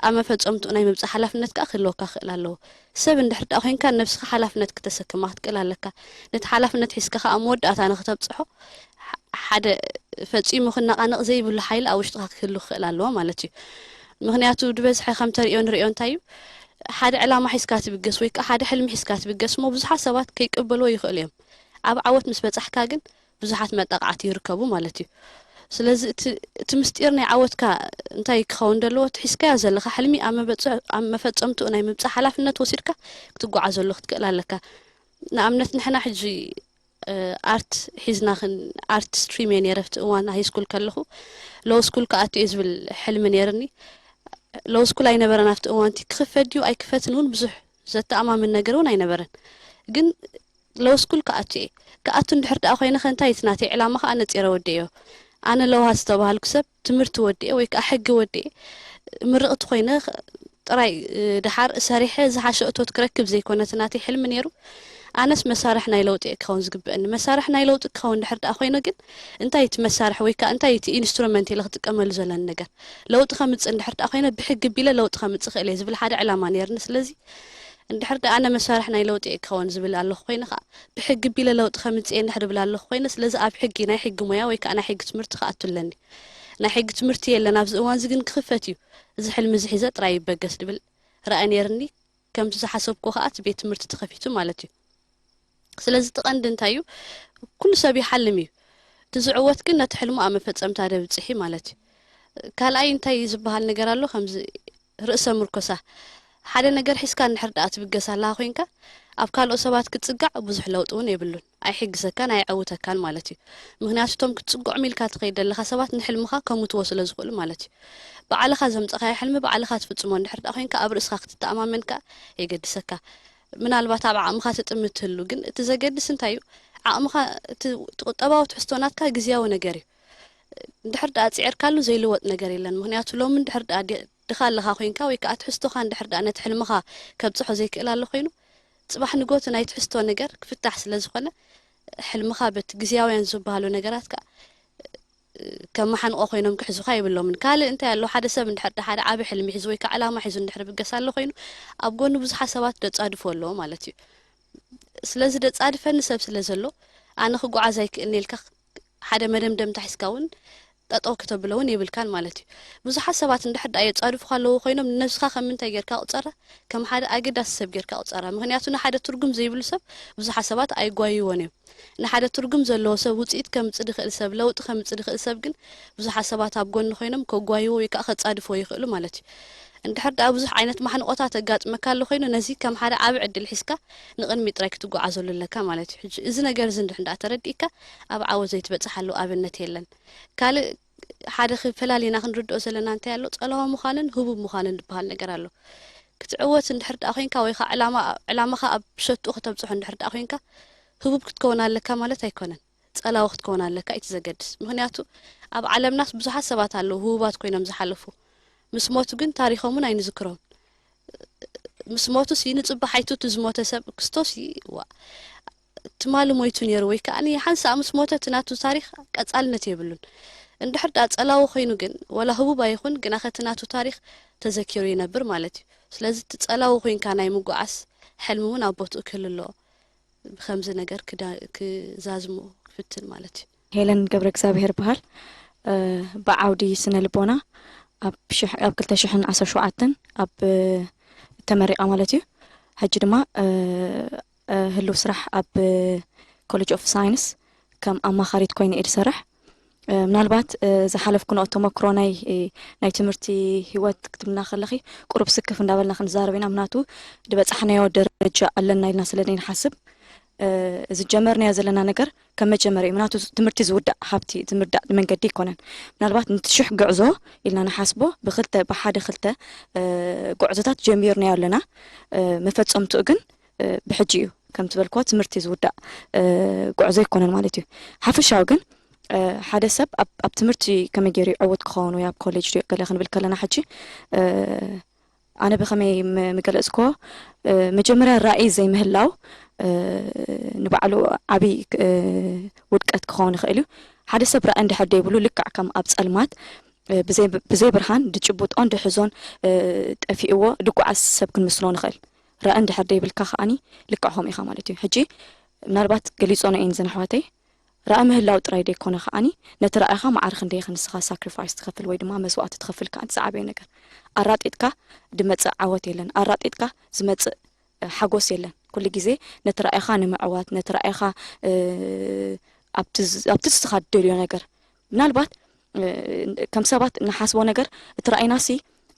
ኣብ መፈፀምትኡ ናይ ምብፃእ ሓላፍነት ከዓ ክህልወካ ክእል ኣለዎ። ሰብ እንድሕር ደኣ ኮይንካ ነብስኻ ሓላፍነት ክተሰክማ ክትክእል ኣለካ። ነቲ ሓላፍነት ሒዝካ ከዓ ኣብ መወዳእታ ንክተብፅሖ ሓደ ፈፂሙ ክነቓነቕ ዘይብሉ ሓይሊ ኣብ ውሽጥኻ ክህሉ ክኽእል ኣለዎ ማለት እዩ። ምኽንያቱ ድበዝሐ ከም ተርእዮ ንርእዮ እንታይ እዩ፣ ሓደ ዕላማ ሒዝካ ትብገስ ወይ ከዓ ሓደ ሕልሚ ሒዝካ ትብገስ እሞ ብዙሓት ሰባት ከይቅበልዎ ይኽእሉ እዮም። ኣብ ዓወት ምስ በጻሕካ ግን ብዙሓት መጣቃዕቲ ይርከቡ ማለት እዩ። ስለዚ እቲ እቲ ምስጢር ናይ ዓወትካ እንታይ ክኸውን ዘለዎ፣ እቲ ሒዝካዮ ዘለኻ ሕልሚ ኣብ መበጽ ኣብ መፈጸምትኡ ናይ ምብጻሕ ሓላፍነት ወሲድካ ክትጓዓዘሉ ክትክእል ኣለካ። ንኣብነት ንሕና ሕጂ ኣርት ሒዝና ክን ኣርት ስትሪም እየ ነይረ ኣብቲ እዋን ሃይ ስኩል ከለኹ። ሎው ስኩል ክኣቱ እየ ዝብል ሕልሚ ነይርኒ። ሎው ስኩል ኣይነበረን ኣብቲ እዋንቲ። ክኽፈት ድዩ ኣይክፈትን እውን ብዙሕ ዘተኣማምን ነገር እውን ኣይነበረን። ግን ሎው ስኩል ክኣቱ እየ። ክኣቱ እንድሕር ደኣ ኮይነ ከ እንታይ እቲ ናተይ ዕላማ ከዓ ነፂረ ወዲእዮ። ኣነ ለውሃት ዝተባሃልኩ ሰብ ትምህርቲ ወዲኤ ወይ ከዓ ሕጊ ወዲኤ ምርቕቲ ኮይነ ጥራይ ድሓር ሰሪሐ ዝሓሸ እቶት ክረክብ ዘይኮነ እቲ ናተይ ሕልሚ ነይሩ። ኣነስ መሳርሒ ናይ ለውጢ እየ ክኸውን ዝግብአኒ። መሳርሒ ናይ ለውጢ ክኸውን ድሕር ደኣ ኮይነ ግን እንታይ እቲ መሳርሒ ወይ ከዓ እንታይ እቲ ኢንስትሩመንት ኢለ ክጥቀመሉ ዘለኒ ነገር ለውጢ ከምፅእ እንድሕር ደኣ ኮይነ ብሕጊ ቢለ ለውጢ ከምፅእ ክእል እየ ዝብል ሓደ ዕላማ ነይርኒ። ስለዚ እንድሕር ደኣ ኣነ መሳርሒ ናይ ለውጢ እየ ክኸውን ዝብል ኣለኹ ኮይነ ከዓ ብሕጊ ቢለ ለውጢ ከምፅእ እየ እንድሕር ብል ኣለኹ ኮይነ ስለዚ ኣብ ሕጊ ናይ ሕጊ ሞያ ወይ ከዓ ናይ ሕጊ ትምህርቲ ክኣቱ ኣለኒ። ናይ ሕጊ ትምህርቲ የለን ኣብዚ እዋን እዚ ግን ክኽፈት እዩ። እዚ ሕልሚ እዚ ሒዘ ጥራይ ይበገስ ድብል ራእይ ነይርኒ። ከምቲ ዝሓሰብኩ ከዓ እቲ ቤት ትምህርቲ ተኸፊቱ ማለት እዩ። ስለዚ እቲ ቀንዲ እንታይ እዩ? ኩሉ ሰብ ይሓልም እዩ። እቲ ዝዕወት ግን ነቲ ሕልሙ ኣብ መፈጸምታ ደብፅሒ ማለት እዩ። ካልኣይ እንታይ ዝበሃል ነገር ኣሎ ከምዚ ርእሰ ምርኮሳ ሓደ ነገር ሒዝካ እንድሕር ደኣ ትብገስ ኣለኻ ኮይንካ ኣብ ካልኦት ሰባት ክትፅጋዕ ብዙሕ ለውጢ እውን የብሉን። ኣይሕግዘካን ኣየዕውተካን ማለት እዩ። ምክንያቱ እቶም ክትፅግዖም ኢልካ ትኸይድ ዘለኻ ሰባት ንሕልምኻ ከሙትዎ ስለ ዝኽእሉ ማለት እዩ። ባዕልኻ ዘምፀኻዮ ሕልሚ ባዕልኻ ትፍፅሞ እንድሕር ደኣ ኮይንካ ኣብ ርእስኻ ክትተኣማመን ከኣ የገድሰካ። ምናልባት ኣብ ዓቕምኻ ትጥምት ትህሉ ግን እቲ ዘገድስ እንታይ እዩ? ዓቕምኻ እቲ እቲ ቁጠባዊ ትሕዝቶ ናትካ ግዝያዊ ነገር እዩ። እንድሕር ደኣ ፅዒርካሉ ዘይልወጥ ነገር የለን። ምክንያቱ ሎሚ እንድሕር ደኣ ዲ- ድኻ ኣለኻ ኮይንካ ወይ ከዓ ትሕዝቶኻ እንድሕር ደኣ ነቲ ሕልምኻ ከብፅሖ ዘይክእል ኣሎ ኮይኑ ፅባሕ ንጎ እቲ ናይ ትሕዝቶ ነገር ክፍታሕ ስለ ዝኾነ ሕልምኻ በቲ ግዝያውያን ዝበሃሉ ነገራት ከዓ ከም መሓንቆ ኮይኖም ክሕዙኻ የብሎምን። ካልእ እንታይ ኣሎ ሓደ ሰብ እንድሕር ደኣ ሓደ ዓቢ ሕልሚ ሒዙ ወይ ከዓ ዕላማ ሒዙ እንድሕር ብገስ ኣሎ ኮይኑ ኣብ ጎኑ ብዙሓት ሰባት ደፃድፎ ኣለዎ ማለት እዩ። ስለዚ ደፃድፈኒ ሰብ ስለ ዘሎ ኣነ ክጓዓዝ ኣይክእልን ኢልካ ሓደ መደምደምታ ሒዝካ እውን ጠጠው ከተብሎ እውን የብልካን ማለት እዩ። ብዙሓት ሰባት እንድሕር ደኣ የፃድፉኻ ኣለዉ ኮይኖም ንነብስኻ ከም ምንታይ ጌርካ ቁፀራ? ከም ሓደ ኣገዳሲ ሰብ ጌርካ ቁፀራ። ምክንያቱ ንሓደ ትርጉም ዘይብሉ ሰብ ብዙሓት ሰባት ኣይጓይዎን እዮም። ንሓደ ትርጉም ዘለዎ ሰብ ውፅኢት ከምፅእ ድኽእል ሰብ ለውጢ ከምፅእ ድኽእል ሰብ ግን ብዙሓት ሰባት ኣብ ጎኒ ኮይኖም ከጓይዎ ወይ ከዓ ከፃድፍዎ ይኽእሉ ማለት እዩ። እንድሕር ደኣ ብዙሕ ዓይነት ማሕንቆታት ኣጋጥመካ ኣሎ ኮይኑ ነዚ ከም ሓደ ዓቢ ዕድል ሒዝካ ንቕድሚት ጥራይ ክትጓዓዘሉ ኣለካ ማለት እዩ። ሕጂ እዚ ነገር እዚ እንድሕር ደኣ ተረዲእካ ኣብ ዓወት ዘይትበፅሓሉ ኣብነት የለን። ካልእ ሓደ ፈላሊና ክንርድኦ ዘለና እንታይ ኣሎ ፀላዊ ምዃንን ህቡብ ምዃንን ዝበሃል ነገር ኣሎ። ክትዕወት እንድሕር ደኣ ኮይንካ ወይ ከዓ ዕላማ ዕላማኻ ኣብ ሸትኡ ከተብፅሖ እንድሕር ደኣ ኮይንካ ህቡብ ክትከውን ኣለካ ማለት ኣይኮነን። ፀላዊ ክትከውን ኣለካ እቲ ዘገድስ። ምክንያቱ ኣብ ዓለምናስ ብዙሓት ሰባት ኣለዉ ህቡባት ኮይኖም ዝሓለፉ ምስ ሞቱ ግን ታሪኾም እውን ኣይንዝክሮም። ምስ ሞቱ ሲ ንፅባሓይቱ እቲ ዝሞተ ሰብ ክስቶስ ዋ ትማሊ ሞይቱ ነይሩ ወይ ከዓ ሓንሳእ ምስ ሞተ እቲ ናቱ ታሪክ ቀፃልነት የብሉን። እንድሕር ደኣ ፀላዊ ኮይኑ ግን ወላ ህቡብ ኣይኹን ግና ከቲ ናቱ ታሪክ ተዘኪሩ ይነብር ማለት እዩ። ስለዚ እቲ ፀላዊ ኮይንካ ናይ ምጉዓስ ሕልሚ እውን ኣብ ቦትኡ ክህሉ ኣለዎ። ብከምዚ ነገር ክዛዝሞ ክፍትን ማለት እዩ። ሄለን ገብረ እግዚኣብሔር ይበሃል። ብዓውዲ ስነ ልቦና ኣብ ክልተ ሽሕን ዓሰርተ ሸውዓተን ኣብ ተመሪቐ ማለት እዩ። ሕጂ ድማ ህልው ስራሕ ኣብ ኮሌጅ ኦፍ ሳይንስ ከም ኣማኻሪት ኮይነ እየ ዝሰርሕ። ምናልባት ዝሓለፍኩ ንኦ ተመክሮ ናይ ናይ ትምህርቲ ህይወት ክትብልና ከለኺ ቁሩብ ስክፍ እንዳበልና ክንዛረብ ኢና። ምክንያቱ ዝበፃሕናዮ ደረጃ ኣለና ኢልና ስለ ዘይንሓስብ ዝጀመርናዮ ዘለና ነገር ከም መጀመርያ እዩ። ምክንያቱ ትምህርቲ ዝውዳእ ሃብቲ ዝምርዳእ መንገዲ ኣይኮነን። ምናልባት ነቲ ሽሕ ጉዕዞ ኢልና ንሓስቦ ብክልተ ብሓደ ክልተ ጉዕዞታት ጀሚርናዮ ኣለና። መፈፀምትኡ ግን ብሕጂ እዩ ከምቲ ዝበልክዎ ትምህርቲ ዝውዳእ ጉዕዞ ኣይኮነን ማለት እዩ። ሓፈሻዊ ግን ሓደ ሰብ ኣብ ትምህርቲ ከመይ ገይሩ ይዕውት ክኸውን ወይ ኣብ ኮሌጅ ድዩ ገለ ክንብል ከለና ሕጂ ኣነ ብኸመይ ምገለፅክዎ መጀመርያ ራእይ ዘይምህላው ንባዕሉ ዓብይ ውድቀት ክኸውን ይኽእል እዩ። ሓደ ሰብ ራእይ እንድሕር ደይብሉ ልክዕ ከም ኣብ ፀልማት ብዘይ ብርሃን ድጭብጦን ድሕዞን ጠፊእዎ ድጓዓዝ ሰብ ክንምስሎ ንኽእል። ራእይ እንድሕር ደይብልካ ከዓኒ ልክዕ ከምኡ ኢኻ ማለት እዩ። ሕጂ ምናልባት ገሊፆን እየን እዘን ኣሕዋተይ ራኢ ምህላው ጥራይ ደይኮነ ከዓኒ፣ ነቲ ራኢኻ ማዕረ ክንደይ ኢኻ ንስኻ ሳክሪፋይስ ትኸፍል ወይ ድማ መስዋእቲ ትኸፍል ከኣ እቲ ዝዓበየ ነገር። ኣራጢጥካ ዝመጽእ ዓወት የለን። ኣራጢጥካ ዝመጽእ፣ እ፣ ሓጎስ የለን። ኩሉ ግዜ ነቲ ራኢኻ ንምዕዋት፣ ነቲ ራኢኻ፣ እ፣ ኣብቲ ዝ-፣ ኣብቲ ንስኻ ትደልዮ ነገር፣ ምናልባት፣ እ፣ ከም ሰባት ንሓስቦ ነገር፣ እቲ ራኢናሲ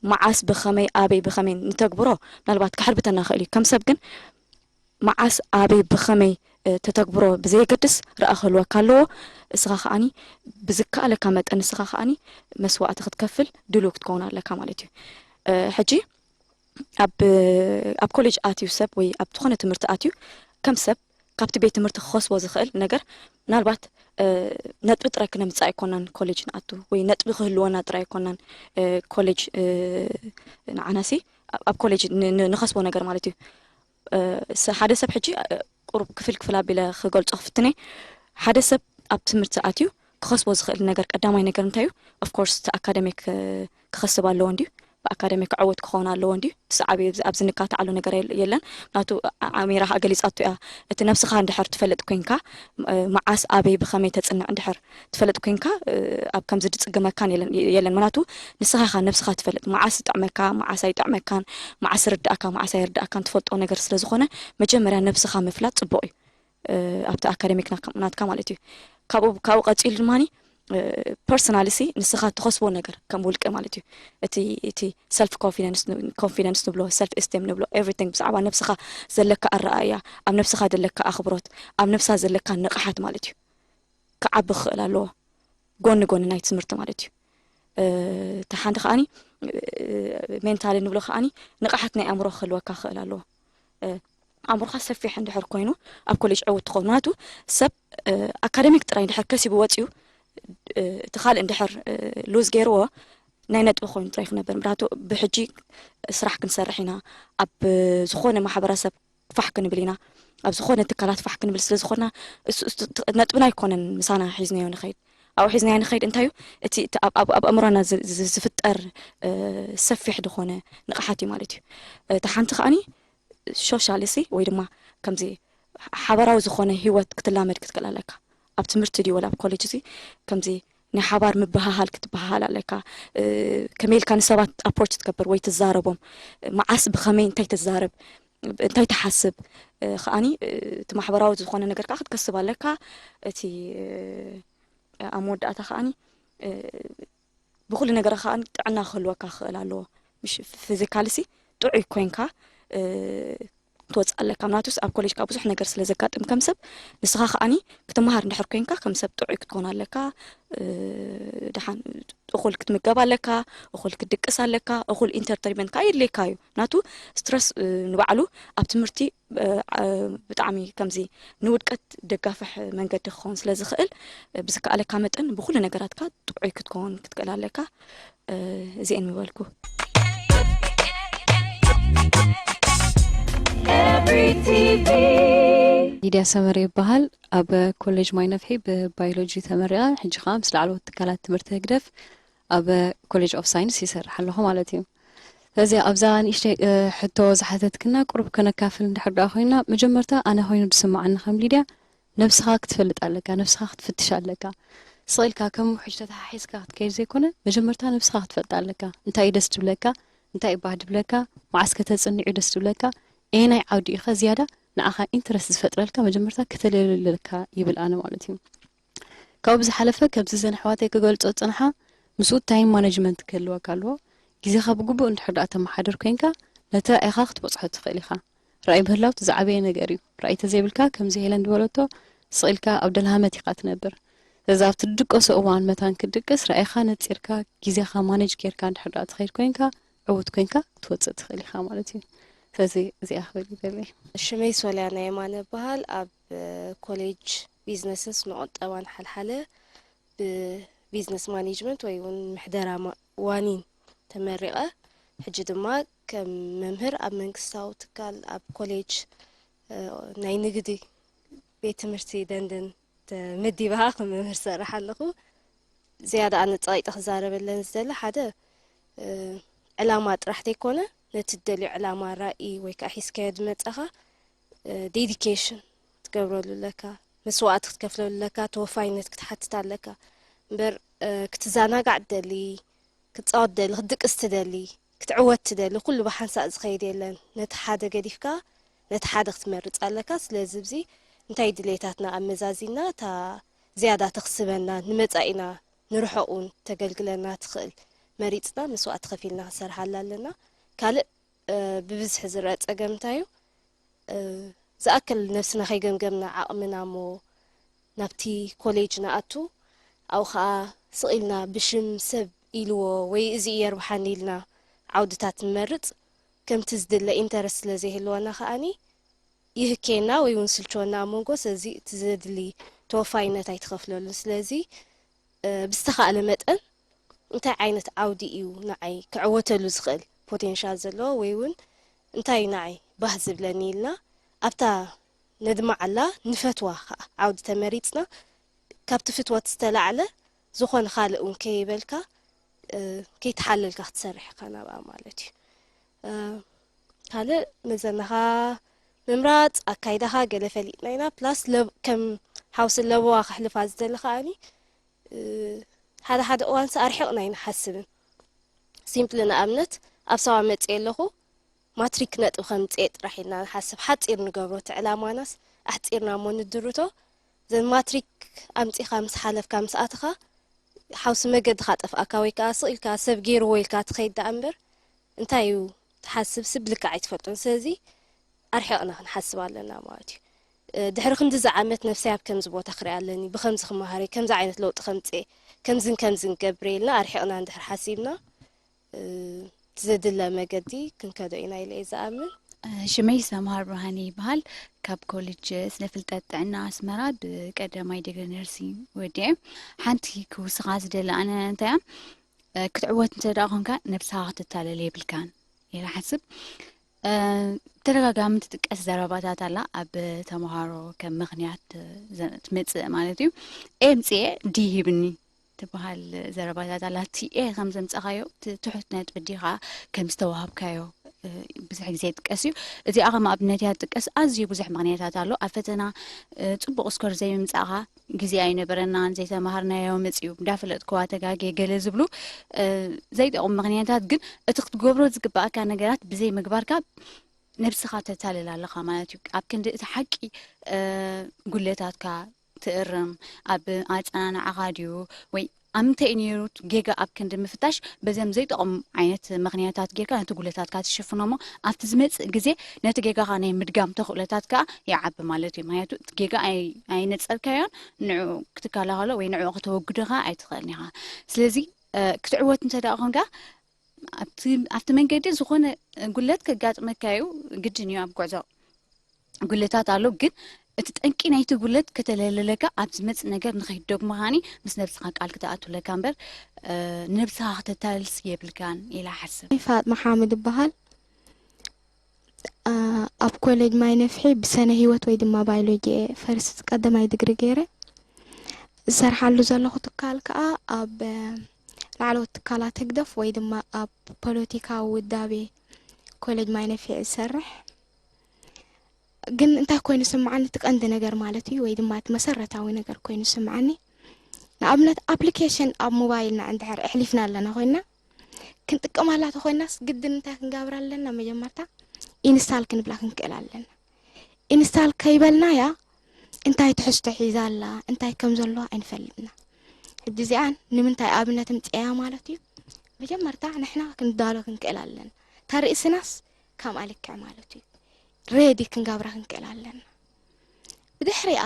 መዓስ፣ ብኸመይ፣ ኣበይ፣ ብኸመይ ንተግብሮ፣ ምናልባት ከሕርብተና ይኽእል እዩ። ከም ሰብ ግን መዓስ፣ ኣበይ፣ ብኸመይ፣ እ፣ ተተግብሮ ብዘየገድስ ራኢ ክህልወካ ኣለዎ። እስኻ ከዓኒ ብዝከኣለካ መጠን ንስኻ ከዓኒ መስዋእቲ ክትከፍል ድሉው ክትከውን ኣለካ ማለት እዩ። እ፣ ሕጂ ኣብ፣ ኣብ ኮሌጅ ኣትዩ ሰብ ወይ ኣብ ዝኾነ ትምህርቲ ኣትዩ ከም ሰብ ካብቲ ቤት ትምህርቲ ክኸስቦ ዝኽእል ነገር ምናልባት፣ እ፣ ነጥቢ ጥራይ ክነምጽእ ኣይኮናን ኮሌጅ ንኣቱ ወይ ነጥቢ ክህልወና ጥራይ ኣይኮናን፣ እ፣ ኮሌጅ፣ እ፣ ንዓናሲ ኣብ፣ ኣብ ኮሌጅ ን-፣ ን-፣ ንኸስቦ ነገር ማለት እዩ። እ፣ ስ-፣ ሓደ ሰብ ሕጂ፣ እ፣ ቁሩብ ክፍል ክፍል ኣቢለ ክገልጾ ክፍትነ። ሓደ ሰብ ኣብ ትምህርቲ ኣትዩ ክኸስቦ ዝኽእል ነገር ቀዳማይ ነገር እንታይ እዩ? ኦፍኮርስ እቲ ኣካደሚክ፣ እ፣ ክኸስብ ኣለዎ እንድዩ። ብኣካደሚክ ክዕወት ክኸውን ኣለዎ እንድዩ። እቲ ዝዓበየ ኣብዚ፣ ኣብዚ ንካትዓሉ ነገር የል-፣ የለን። ምክንያቱ ኣ-፣ ኣሚራ ከኣ ገሊጻቶ እያ። እቲ ነብስኻ እንድሕር ትፈልጥ ኮንካ፣ እ፣ መዓስ፣ ኣበይ፣ ብኸመይ ተጽንዕ እንድሕር ትፈልጥ ኮንካ፣ እ፣ ኣብ ከምዚ ድጽግመካን የለን፣ የለን። ምክንያቱ ንስኻ ኢኻ ነብስኻ ትፈልጥ። መዓስ ይጥዕመካ፣ መዓስ ኣይጥዕመካን፣ መዓስ ይርድኣካ፣ መዓስ ኣይርድኣካን ትፈልጦ ነገር ስለ ዝኾነ፣ መጀመርያ ነብስኻ ምፍላጥ ጽቡቕ እዩ። እ፣ ኣብቲ ኣካደሚክ ናትካ፣ ናትካ ማለት እዩ። ካብኡ፣ ካብኡ ቀጺሉ ድማኒ፣ እ፣ ፐርሰናሊ ሲ ንስኻ ትኸስቦ ነገር ከም ውልቀ ማለት እዩ። እቲ፣ እቲ ሰልፍ ኮንፊደንስ ን-፣ ኮንፊደንስ ንብሎ፣ ሰልፍ ኤስቲም ንብሎ፣ ኤቭሪቲንግ ብዛዕባ ነብስኻ ዘለካ ኣረኣእያ፣ ኣብ ነብስኻ ዘለካ ኣኽብሮት፣ ኣብ ነብሳ ዘለካ ንቕሓት ማለት እዩ። ክዓቢ ክኽእል ኣለዎ። ጎኒ ጎኒ ናይ ትምህርቲ ማለት እዩ። እ፣ እቲ ሓንቲ ከዓኒ፣ እ፣ ሜንታሊ ንብሎ ከዓኒ ንቕሓት ናይ ኣእምሮ ክህልወካ ክኽእል ኣለዎ። እ፣ ኣእምሮኻ ሰፊሕ እንድሕር ኮይኑ ኣብ ኮሌጅ ዕዉት ትኸውን። ምክንያቱ ሰብ፣ እ፣ ኣካደሚክ ጥራይ እንድሕር ከሲቡ ወፂኡ፣ እ፣ እቲ ካልእ እንድሕር፣ እ፣ ሉዝ ገይርዎ ናይ ነጥቢ ኮይኑ ጥራይ ክነብር። ምክንያቱ ብሕጂ ስራሕ ክንሰርሕ ኢና፣ ኣብ ዝኾነ ማሕበረሰብ ፋሕ ክንብል ኢና፣ ኣብ ዝኾነ ትካላት ፋሕ ክንብል ስለ ዝኾንና፣ እሱ፣ እሱ ት-፣ ነጥብና ኣይኮነን ምሳና ሒዝናዮ ንኸይድ። ኣብኡ ሒዝናዮ ንኸይድ እንታይ እዩ? እቲ፣ እቲ ኣብ፣ ኣብ፣ ኣብ ኣእምሮና ዝ-፣ ዝ-፣ ዝፍጠር፣ እ፣ ሰፊሕ ዝኾነ ንቕሓት እዩ ማለት እዩ። እቲ ሓንቲ ከዓኒ ሶሻል ሲ ወይ ድማ ከምዚ ሓበራዊ ዝኾነ ህይወት ክትላመድ ክትክእል ኣለካ። ኣብ ትምህርቲ ድዩ ወላ ኣብ ኮሌጅ እዚ ከምዚ ናይ ሓባር ምብህሃል ክትበሃሃል ኣለካ። እ፣ ከመይ ኢልካ ንሰባት ኣፕሮች ትገብር ወይ ትዛረቦም፣ መዓስ፣ ብኸመይ፣ እንታይ ትዛረብ፣ እንታይ ትሓስብ፣ እ፣ ከዓኒ፣ እ፣ እቲ ማሕበራዊ ዝኾነ ነገር ከዓ ክትከስብ ኣለካ። እቲ፣ እ፣ ኣብ መወዳእታ ከዓኒ፣ እ፣ ብኹሉ ነገር ከዓኒ ጥዕና ክህልወካ ክኽእል ኣለዎ። ምሽ ፊዚካሊ ሲ ጥዑይ ኮይንካ፣ እ፣ ክትወፅእ ኣለካ። ምክንያቱስ ኣብ ኮሌጅ ከዓ ብዙሕ ነገር ስለ ዘጋጥም ከም ሰብ፣ ንስኻ ከዓኒ ክትመሃር እንድሕር ኮይንካ ከም ሰብ ጥዑይ ክትኮን ኣለካ። እ፣ ደሓን እኹል ክትምገብ ኣለካ፣ እኹል ክትድቅስ ኣለካ፣ እኹል ኢንተርቴይንመንት ከዓ የድልየካ እዩ። ምክንያቱ ስትረስ፣ እ፣ ንባዕሉ ኣብ ትምህርቲ፣ እ፣ እ፣ ብጣዕሚ ከምዚ ንውድቀት ደጋፍሕ መንገዲ ክኸውን ስለ ዝኽእል፣ እ፣ ብዝከኣለካ መጠን ብኹሉ ነገራትካ ጥዑይ ክትከውን ክትክእል ኣለካ። እ፣ እዚአን ምበልኩ። ሊድያ ሰመረ ይበሃል። ኣብ ኮሌጅ ማይ ነፍሒ ብባዮሎጂ ተመሪቐ፣ ሕጂ ኸዓ ምስ ላዕለዎት ትካላት ትምህርቲ ህግደፍ ኣብ ኮሌጅ ኦፍ ሳይንስ ይሰርሕ ኣለኹ ማለት እዩ። ስለዚ ኣብዛ ንእሽተይ፣ እ፣ ሕቶ ዝሓተትክና ቁሩብ ከነካፍል እንድሕር ደኣ ኮይና፣ መጀመርታ ኣነ ኮይኑ ዝስምዓኒ ከም ሊድያ፣ ነብስኻ ክትፈልጥ ኣለካ፣ ነብስኻ ክትፍትሽ ኣለካ። ስቕ ኢልካ ከም ውሕጅ ተተሓሒዝካ ክትከይድ ዘይኮነ፣ መጀመርታ ነብስኻ ክትፈልጥ ኣለካ። እንታይ እዩ ደስ ድብለካ? እንታይ እዩ ባህ ድብለካ? መዓስ ከተጽንዕ እዩ ደስ ድብለካ? ኣየናይ ዓውዲ እዩ ኸ ዝያዳ ንዓኻ ኢንተረስት ዝፈጥረልካ? መጀመርታ ከተለልለካ ይብል ኣነ ማለት እዩ። ካብኡ ብዝሓለፈ ከምዚ እዘን ኣሕዋተይ ክገልጾ ዝጸንሓ ምስኡ ታይም ማነጅመንት ክህልወካ ኣለዎ። ግዜኻ ብግቡእ እንድሕር ደኣ ተመሓድር ኮይንካ ነቲ ራኢኻ ክትበጽሖ ትኽእል ኢኻ። ራኢ ምህላው እቲ ዝዓበየ ነገር እዩ። ራኢ ተዘይብልካ ከምዚ ሄለን ዝበለቶ ስቕ ኢልካ ኣብ ደልሃመት ኢኻ ትነብር። ስለዚ ኣብቲ ትድቀሶ እዋን መታን ክትድቅስ ራኢኻ ነጺርካ ግዜኻ ማነጅ ጌርካ እንድሕር ደኣ ትኸይድ ኮይንካ ዕዉት ኮይንካ ክትወጽእ ትኽእል ኢኻ ማለት እዩ። ስለዚ እዚኣ ክብል ይደሊ። ሽመይ ሶልያና የማነ እበሃል። ኣብ ኮሌጅ ቢዝነስን ስነ ቁጠባን ሓልሓለ ብቢዝነስ ማኔጅመንት ወይ እውን ምሕደራ ዋኒን ተመሪቐ። ሕጂ ድማ ከም መምህር ኣብ መንግስታዊ ትካል ኣብ ኮሌጅ ናይ ንግዲ ቤት ትምህርቲ ደንደን ተመዲበ ከዓ ከም መምህር እሰርሕ ኣለኹ። ዝያዳ ኣነ ፀቒጠ ክዛረበለን ዝደሊ ሓደ ዕላማ ጥራሕ ዘይኮነ ነቲ ትደልዮ ዕላማ ራኢ ወይ ከዓ ሒዝካዮ ዝመፃኻ ዴዲኬሽን ክትገብረሉ ኣለካ። መስዋእቲ ክትከፍለሉ ኣለካ፣ ተወፋይነት ክትሓትት ኣለካ። እምበር ክትዘናጋዕ ትደሊ፣ ክትፃወት ትደሊ፣ ክትድቅስ ትደሊ፣ ክትዕወት ትደሊ፣ ኩሉ ብሓንሳእ ዝኸይድ የለን። ነቲ ሓደ ገዲፍካ ነቲ ሓደ ክትመርፅ ኣለካ። ስለዚ እዚ እንታይ ድሌታትና ኣመዛዚና እታ ዝያዳ ተኽስበና ንመፃኢና ንርሑቕ እውን ተገልግለና ትኽእል መሪፅና መስዋእቲ ከፊልና ክንሰርሓላ ኣለና። ካልእ ብብዝሒ ዝረአ ፀገም እንታይ እዩ? ዝኣክል ነብስና ከይገምገምና ዓቕምና እሞ ናብቲ ኮሌጅ ንኣቱ፣ ኣብኡ ኸዓ ስቕ ኢልና ብሽም ሰብ ኢልዎ ወይ እዚ እዩ የርብሓኒ ኢልና ዓውድታት ንመርፅ። ከምቲ ዝድለ ኢንተረስት ስለ ዘይህልወና ከዓኒ ይህከየና ወይ እውን ስልችወና ኣብ መንጎ። ስለዚ እቲ ዘድሊ ተወፋይነት ኣይትኸፍለሉን። ስለዚ ብዝተኻእለ መጠን እንታይ ዓይነት ዓውዲ እዩ ንዓይ ክዕወተሉ ዝኽእል ፖቴንሻል ዘለዎ ወይ እውን እንታይ እዩ ንዓይ ባህ ዝብለኒ ኢልና ኣብታ ነድምዓላ ንፈትዋ ከዓ ዓውዲ ተመሪፅና ካብቲ ፍትወት ዝተላዕለ ዝኾነ ካልእ እውን ከይበልካ ከይተሓለልካ ክትሰርሕ ኢኻ ናብኣ ማለት እዩ። ካልእ መዘናኻ ምምራፅ ኣካይዳኻ ገለ ፈሊጥና ኢና። ፕላስ ከም ሓውሲ ለበዋ ከሕልፋ ዝደሊ ከዓኒ ሓደ ሓደ እዋንስ ኣርሒቕና ኣይንሓስብን። ሲምፕሊ ንኣብነት ኣብ ሳዋ መፅየ ኣለኹ ማትሪክ ነጥቢ ከምፅየ ጥራሕ ኢልና ንሓስብ። ሓፂር ንገብሮ እቲ ዕላማናስ ኣሕፂርና እሞ ንድርቶ። ዘን ማትሪክ ኣምፂኻ ምስ ሓለፍካ ምስ ኣተኻ ሓውሲ መገድኻ ጠፍኣካ ወይ ከዓ ስቕ ኢልካ ሰብ ገይርዎ ኢልካ ትኸይድ ደኣ እምበር እንታይ እዩ ትሓስብ ስብ ልክዕ ኣይትፈልጦን። ስለዚ ኣርሒቕና ክንሓስብ ኣለና ማለት እዩ። ድሕሪ ክንድዚ ዓመት ነብሰይ ኣብ ከምዚ ቦታ ክርኢ ኣለኒ፣ ብከምዚ ክመሃረ፣ ከምዚ ዓይነት ለውጢ ከምፅእ፣ ከምዝን ከምዝን ገብረ ኢልና ኣርሒቕና እንድሕር ሓሲብና እቲ ዘድለ መገዲ ክንከዶ ኢና ኢለ እየ ዝኣምን። ሽመይ ሰምሃር ብርሃነ ይበሃል። ካብ ኮሌጅ ስነ ፍልጠት ጥዕና ኣስመራ ብቀዳማይ ዲግሪ ነርሲንግ ወዲዐ። ሓንቲ ክውስኻ ዝደሊ ኣነ እንታይ ክትዕወት እንተ ደኣ ኮንካ ነብስኻ ክትታለል የብልካን ኢለ ሓስብ። ተደጋጋሚ ትጥቀስ ዘረባታት ኣላ ኣብ ተምሃሮ ከም ምኽንያት ትመፅእ ማለት እዩ። ኤ ምፅኤ ዲ ሂብኒ ትበሃል ዘረባታት ኣላ። እቲ ኤ ከም ዘምፀኻዮ ትሑት ነጥቢ ዲኻ ከም ዝተዋሃብካዮ ብዙሕ ግዜ ይጥቀስ እዩ። እዚኣ ከም ኣብነት እያ ትጥቀስ። ኣዝዩ ብዙሕ ምኽንያታት ኣሎ። ኣብ ፈተና ፅቡቕ ስኮር ዘይምምፃእኻ ግዜ ኣይነበረናን ዘይተማሃርናዮ መፅዩ እንዳፈለጥክዋ ተጋግየ ገለ ዝብሉ ዘይጠቕሙ ምኽንያታት ግን እቲ ክትገብሮ ዝግባኣካ ነገራት ብዘይ ምግባርካ ነብስኻ ተታልል ኣለኻ ማለት እዩ። ኣብ ክንዲ እቲ ሓቂ ጉለታትካ ትእርም ኣብ ኣፀናንዓኻ ድዩ ወይ ኣብ ምንታይ እዩ ነይሩ ጌጋ ኣብ ክንዲ ምፍታሽ በዘም ዘይጠቕሙ ዓይነት ምኽንያታት ጌርካ ነቲ ጉለታትካ ትሽፍኖ እሞ ኣብቲ ዝመፅእ ግዜ ነቲ ጌጋኻ ናይ ምድጋም ተኽእሎታት ከዓ ይዓቢ ማለት እዩ። ምክንያቱ እቲ ጌጋ ኣይነፀርካዮን ንዕኡ ክትከላኸሎ ወይ ንዕኡ ከተወግዶ ከዓ ኣይትኽእልን ኢኻ። ስለዚ ክትዕወት እንተ ደኣ ኮንካ ኣብቲ መንገዲ ዝኾነ ጉለት ከጋጥመካ እዩ፣ ግድን እዩ ኣብ ጉዕዞ ጉለታት ኣሎ ግን እቲ ጠንቂ ናይቲ ጉለት ከተለለለካ ኣብ ዝመፅእ ነገር ንኸይትደግሞ ከዓኒ ምስ ነብስኻ ቃል ክትኣቱ ኣለካ እምበር ንነብስኻ ከተታልልስ የብልካን ኢለ እሓስብ። ፋጥማ ሓምድ እበሃል። ኣብ ኮሌጅ ማይ ነፍሒ ብሰነ ህይወት ወይ ድማ ባዮሎጂ እየ ፈርስት ቀዳማይ ድግሪ ገይረ። ዝሰርሓሉ ዘለኹ ትካል ከዓ ኣብ ላዕለዎት ትካላት ህግደፍ ወይ ድማ ኣብ ፖለቲካዊ ውዳቤ ኮሌጅ ማይ ነፍሒ ዝሰርሕ። ግን እንታይ ኮይኑ ዝስምዓኒ እቲ ቀንዲ ነገር ማለት እዩ ወይ ድማ እቲ መሰረታዊ ነገር ኮይኑ ዝስምዓኒ ንኣብነት ኣፕሊኬሽን ኣብ ሞባይልና እንድሕር ኣሕሊፍና ኣለና ኮይና ክንጥቀመላ ተኮይናስ ግድን እንታይ ክንገብር ኣለና መጀመርታ ኢንስታል ክንብላ ክንክእል ኣለና ኢንስታል ከይበልናያ እንታይ ትሕዝቶ ሒዛ ኣላ እንታይ ከም ዘለዋ ኣይንፈልጥና ሕጂ እዚኣ ንምንታይ ኣብነት ምፅኣያ ማለት እዩ መጀመርታ ንሕና ክንዳሎ ክንክእል ኣለና ተርእስናስ ከምኣ ልክዕ ማለት እዩ ሬዲ ክንገብራ ክንክእል ኣለና ብድሕሪኣ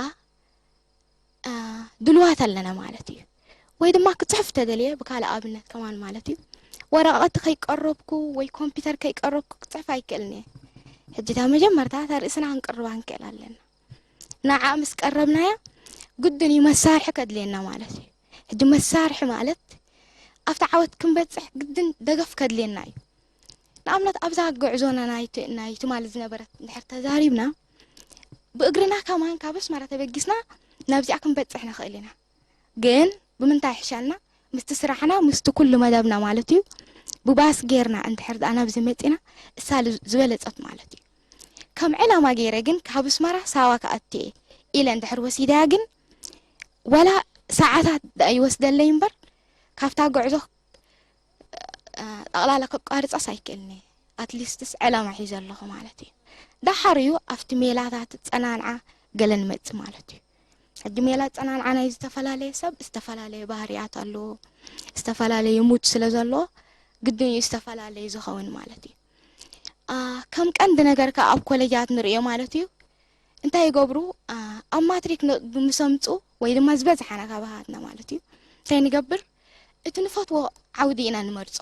ድልዋት ኣለና ማለት እዩ ወይ ድማ ክፅሕፍ ተደልየ ብካልእ ኣብነት ከማን ማለት እዩ ወረቐቲ ከይቀረብኩ ወይ ኮምፒተር ከይቀረብኩ ክፅሕፍ ኣይክእልን እየ ሕጂ እታ መጀመርታ እታ ርእስና ክንቅርባ ክንክእል ኣለና ንዓ ምስ ቀረብናያ ግድን እዩ መሳርሒ ከድልየና ማለት እዩ ሕጂ መሳርሒ ማለት ኣብቲ ዓወት ክንበፅሕ ግድን ደገፍ ከድልየና እዩ ንኣብነት ኣብዛ ጉዕዞና ናይቲ ትማሊ ዝነበረት እንድሕር ተዛሪብና ብእግርና ከማን ካብ ኣስመራ ተበጊስና ናብዚኣ ክንበፅሕ ንኽእል ኢና ግን ብምንታይ ይሕሸና ምስቲ ስራሕና ምስቲ ኩሉ መደብና ማለት እዩ ብባስ ጌርና እንድሕር ደኣ ናብዚ መፂና እሳ ዝበለፀት ማለት እዩ ከም ዕላማ ገይረ ግን ካብ ኣስመራ ሳዋ ክኣቱ እየ ኢለ እንድሕር ወሲደያ ግን፣ ወላ ሰዓታት ደኣ ይወስደለይ እምበር፣ ካብታ ጉዕዞ፣ እ፣ ጠቕላላ ከቋርጻስ ኣይክእልኒ። ኣትሊስትስ ዕላማ ሒዘ ኣለኹ ማለት እዩ። ደሓር እዩ ኣብቲ ሜላታት ጸናንዓ ገለ ንመጽእ ማለት እዩ። ሕጂ ሜላ ጸናንዓ ናይ ዝተፈላለየ ሰብ ዝተፈላለየ ባህርያት ኣለዎ። ዝተፈላለየ ሙድ ስለ ዘለዎ፣ ግድን እዩ ዝተፈላለየ ዝኸውን ማለት እዩ። አ፣ ከም ቀንዲ ነገር ከኣ ኣብ ኮሌጃት ንርእዮ ማለት እዩ። እንታይ ይገብሩ? አ፣ ኣብ ማትሪክ ነጥቢ ምስ ኣምጹ ወይ ድማ ዝበዝሓና ካባኻትና ማለት እዩ። እንታይ ንገብር? እቲ ንፈትዎ ዓውዲ ኢና ንመርጾ።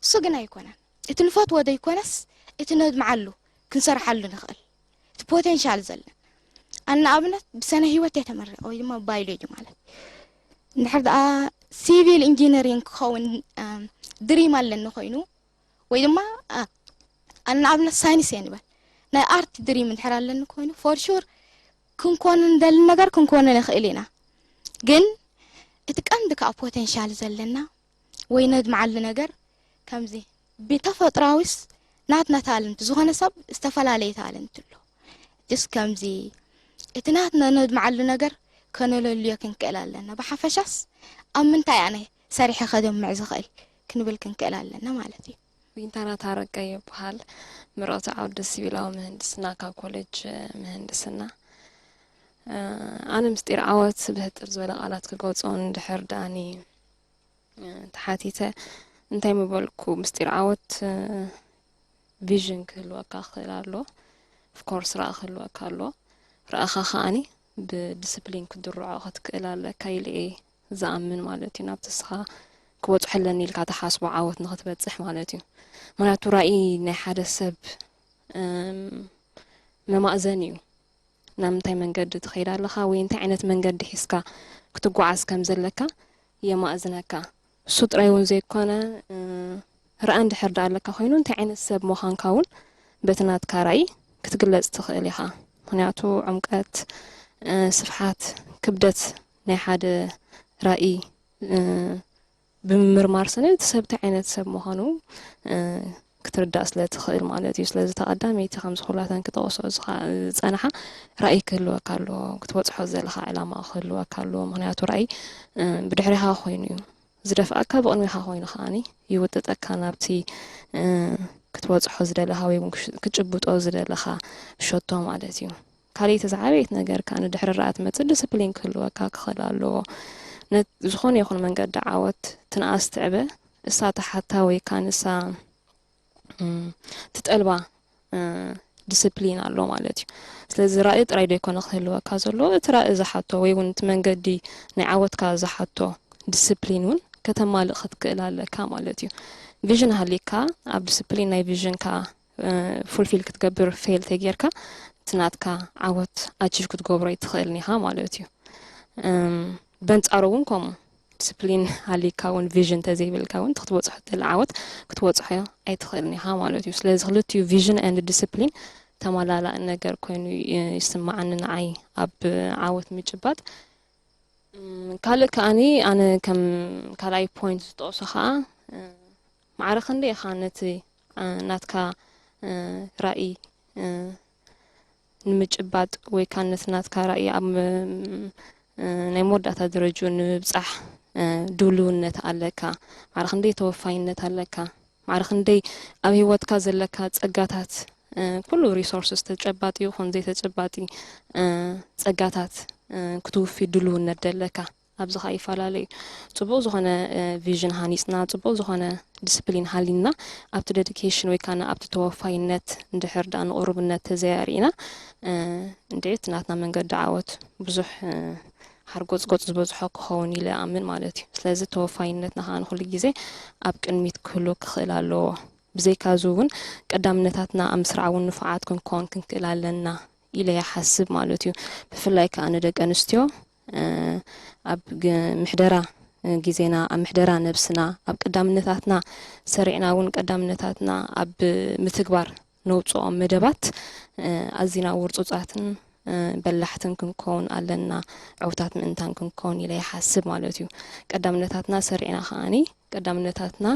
እሱ ግን ኣይኮነን። እቲ ንፈትዎ ዘይኮነስ፣ እቲ ነድምዓሉ፣ ክንሰርሓሉ ንኽእል። እቲ ፖቴንሻል ዘለ። ኣነ ንኣብነት ብሰነ ህይወት እየ ተመሪቐ ወይ ድማ ባዮሎጂ ማለት። እንድሕር ደኣ ሲቪል ኢንጂነሪንግ ክኸውን፣ ኣም፣ ድሪም ኣለኒ ኮይኑ፣ ወይ ድማ፣ ኣ-፣ ኣነ ንኣብነት ሳይንስ እየ ንበል። ናይ ኣርት ድሪም እንድሕር ኣለኒ ኮይኑ፣ ፎር ሹር ክንኮን እንደሊ ነገር ክንኮን ንኽእል ኢና። ግን እቲ ቀንዲ ከኣ ፖቴንሻል ዘለና ወይ ነድምዓሉ ነገር ከምዚ ብተፈጥራዊስ ናትና ታለንት፣ ዝኾነ ሰብ ዝተፈላለየ ታለንት ኣሎ። ጅስ ከምዚ እቲ ናትና ነድምዓሉ ነገር ከነለልዮ ክንክእል ኣለና። ብሓፈሻስ ኣብ ምንታይ ኣነ ሰሪሐ ከደምዕ ዝኽእል ክንብል ክንክእል ኣለና ማለት እዩ። ዊንታና ታረቀ ይበሃል። ምረቕቲ ዓውዲ ሲቪላዊ ምህንድስና ካብ ኮሌጅ ምህንድስና። እ፣ ኣነ ምስጢር ዓወት ብህጥር ዝበለ ቃላት ክገልጾ እንድሕር ደኣኒ፣ እ፣ ተሓቲተ፣ እንታይ ምበልኩ? ምስጢር ዓወት፣ እ፣ ቪዥን ክህልወካ ክኽእል ኣሎ። ኦፍኮርስ ራኢ ክህልወካ ኣሎ። ራእኻ ከኣኒ ብዲስፕሊን ክትድርዖ ክትክእል ኣለካ ኢለ እየ ዝኣምን ማለት እዩ። ናብቲ ንስኻ ክበጽሖ ኣለኒ ኢልካ ትሓስቦ ዓወት ንኽትበጽሕ ማለት እዩ። ምኽንያቱ ራኢ ናይ ሓደ ሰብ፣ እም፣ መማእዘኒ እዩ። ናብ ምንታይ መንገዲ ትኸይድ ኣለኻ ወይ እንታይ ዓይነት መንገዲ ሒዝካ ክትጓዓዝ ከም ዘለካ የማእዝነካ። እሱ ጥራይ እውን ዘይኮነ፣ እ፣ ራኢ እንድሕር ደኣ ኣለካ ኮይኑ እንታይ ዓይነት ሰብ ምዃንካ እውን በቲ ናትካ ራኢ ክትግለጽ ትኽእል ኢኻ። ምኽንያቱ ዕምቀት፣ እ፣ ስፍሓት፣ ክብደት ናይ ሓደ ራኢ፣ እ፣ ብምምርማር ስነ እቲ ሰብ እንታይ ዓይነት ሰብ ምዃኑ፣ እ፣ ክትርዳእ ስለ ትኽእል ማለት እዩ። ስለዚ እታ ቀዳመይቲ ከምዚ ኩላተን ክጠቕስኦ ዝኻ-፣ ዝጸንሓ ራእይ ክህልወካ ኣለዎ፣ ክትበጽሖ ዝደለኻ ዕላማ ክህልወካ ኣለዎ። ምኽንያቱ ራእይ፣ እ፣ ብድሕሪኻ ኮይኑ እዩ ዝደፍኣካ፣ ብቕድሚኻ ኮይኑ ከኣኒ ይውጥጠካ ናብቲ፣ እ፣ ክትበጽሖ ዝደለኻ ወይ እውን ክሽ-፣ ክትጭብጦ ዝደለኻ ሸቶ ማለት እዩ። ካልኣይቲ ዝዓበየት ነገር ከኣ ንድሕሪ ራኣ ትመጽእ ዲስፕሊን ክህልወካ ክኽእል ኣለዎ። ነ-፣ ዝኾነ ይኹን መንገዲ ዓወት ትንኣስ ትዕበ፣ እሳ ትሓታ ወይ ከኣ ንሳ፣ እም፣ ትጠልባ፣ እ፣ ዲስፕሊን ኣሎ ማለት እዩ። ስለዚ ራኢ ጥራይ ዶ ይኮነ ክህልወካ ዘለዎ፣ እቲ ራኢ ዝሓቶ ወይ እውን እቲ መንገዲ ናይ ዓወትካ ዝሓቶ ዲስፕሊን እውን ከተማልእ ክትክእል ኣለካ ማለት እዩ። ቪዥን ሃሊካ ኣብ ዲስፕሊን ናይ ቪዥንካ፣ እ፣ ፉልፊል ክትገብር ፌል ተጌርካ እቲ ናትካ ዓወት ኣቺቭ ክትገብሮ ኣይትኽእልን ኢኻ ማለት እዩ። እም፣ በንጻሩ እውን ከምኡ ዲስፕሊን ሃሊካ እውን ቪዥን ተዘይብልካ እውን እቲ ክትበጽሖ እትኽእል ዓወት ክትበጽሖ ኣይትኽእልን ኢኻ ማለት እዩ። ስለዚ ክልቲኡ ቪዥን ኤንድ ዲስፕሊን ተመላላኢ ነገር ኮይኑ ይ-፣ ይስምዓኒ ንዓይ ኣብ ዓወት ምጭባጥ። እም፣ ካልእ ከኣኒ ኣነ ከም ካልኣይ ፖይንት ዝጠቕሶ ከኣ፣ እ፣ ማዕረ ክንደይ ኢኻ ነቲ፣ እ፣ ናትካ፣ እ፣ ራእይ፣ እ፣ ንምጭባጥ ወይ ከኣ ነቲ ናትካ ራእይ ኣብ ም-፣ እ፣ ናይ መወዳእታ ደረጅኡ ንምብጻሕ፣ እ፣ ድልውነት ኣለካ? ማዕረ ክንደይ ተወፋይነት ኣለካ? ማዕረ ክንደይ ኣብ ህይወትካ ዘለካ ጸጋታት፣ እ፣ ኩሉ ሪሶርስስ ተጨባጢ ይኹን ዘይተጨባጢ፣ እ፣ ጸጋታት፣ እ፣ ክትውፊ ድልውነት ደለካ? ኣብዚ ኸኣ ይፈላለ እዩ። ጽቡቕ ዝኾነ፣ እ፣ ቪዥን ሃኒጽና፣ ጽቡቕ ዝኾነ ዲስፕሊን ሃሊና፣ ኣብቲ ዴዲኬሽን ወይ ከኣ ኣብቲ ተወፋይነት እንድሕር ደኣ ንቕሩብነት ተዘይኣርኢና፣ እ፣ እንድዒ እቲ ናትና መንገዲ ዓወት ብዙሕ፣ እ፣ ሓርጎጽጎጽ ዝበዝሖ ክኸውን ኢለ እኣምን ማለት እዩ። ስለዚ ተወፋይነትና ከኣ ንኹሉ ግዜ ኣብ ቅድሚት ክህሉ ክኽእል ኣለዎ። ብዘይካዚ እውን ቀዳምነታትና ኣብ ምስራዕ እውን ንፉዓት ክንከውን ክንክእል ኣለና ኢለ ይሓስብ ማለት እዩ። ብፍላይ ከኣ ንደቂ ኣንስትዮ፣ እ፣ ኣብ ግ-፣ ምሕደራ፣ እ፣ ግዜና፣ ኣብ ምሕደራ ነብስና፣ ኣብ ቀዳምነታትና ሰሪዕና እውን ቀዳምነታትና ኣብ ምትግባር ነውጽኦም መደባት፣ እ፣ ኣዚና ውርጹጻትን፣ እ፣ በላሕትን ክንከውን ኣለና፣ ዕውታት ምእንታን ክንከውን ኢለ ይሓስብ ማለት እዩ። ቀዳምነታትና ሰሪዕና ከኣኒ ቀዳምነታትና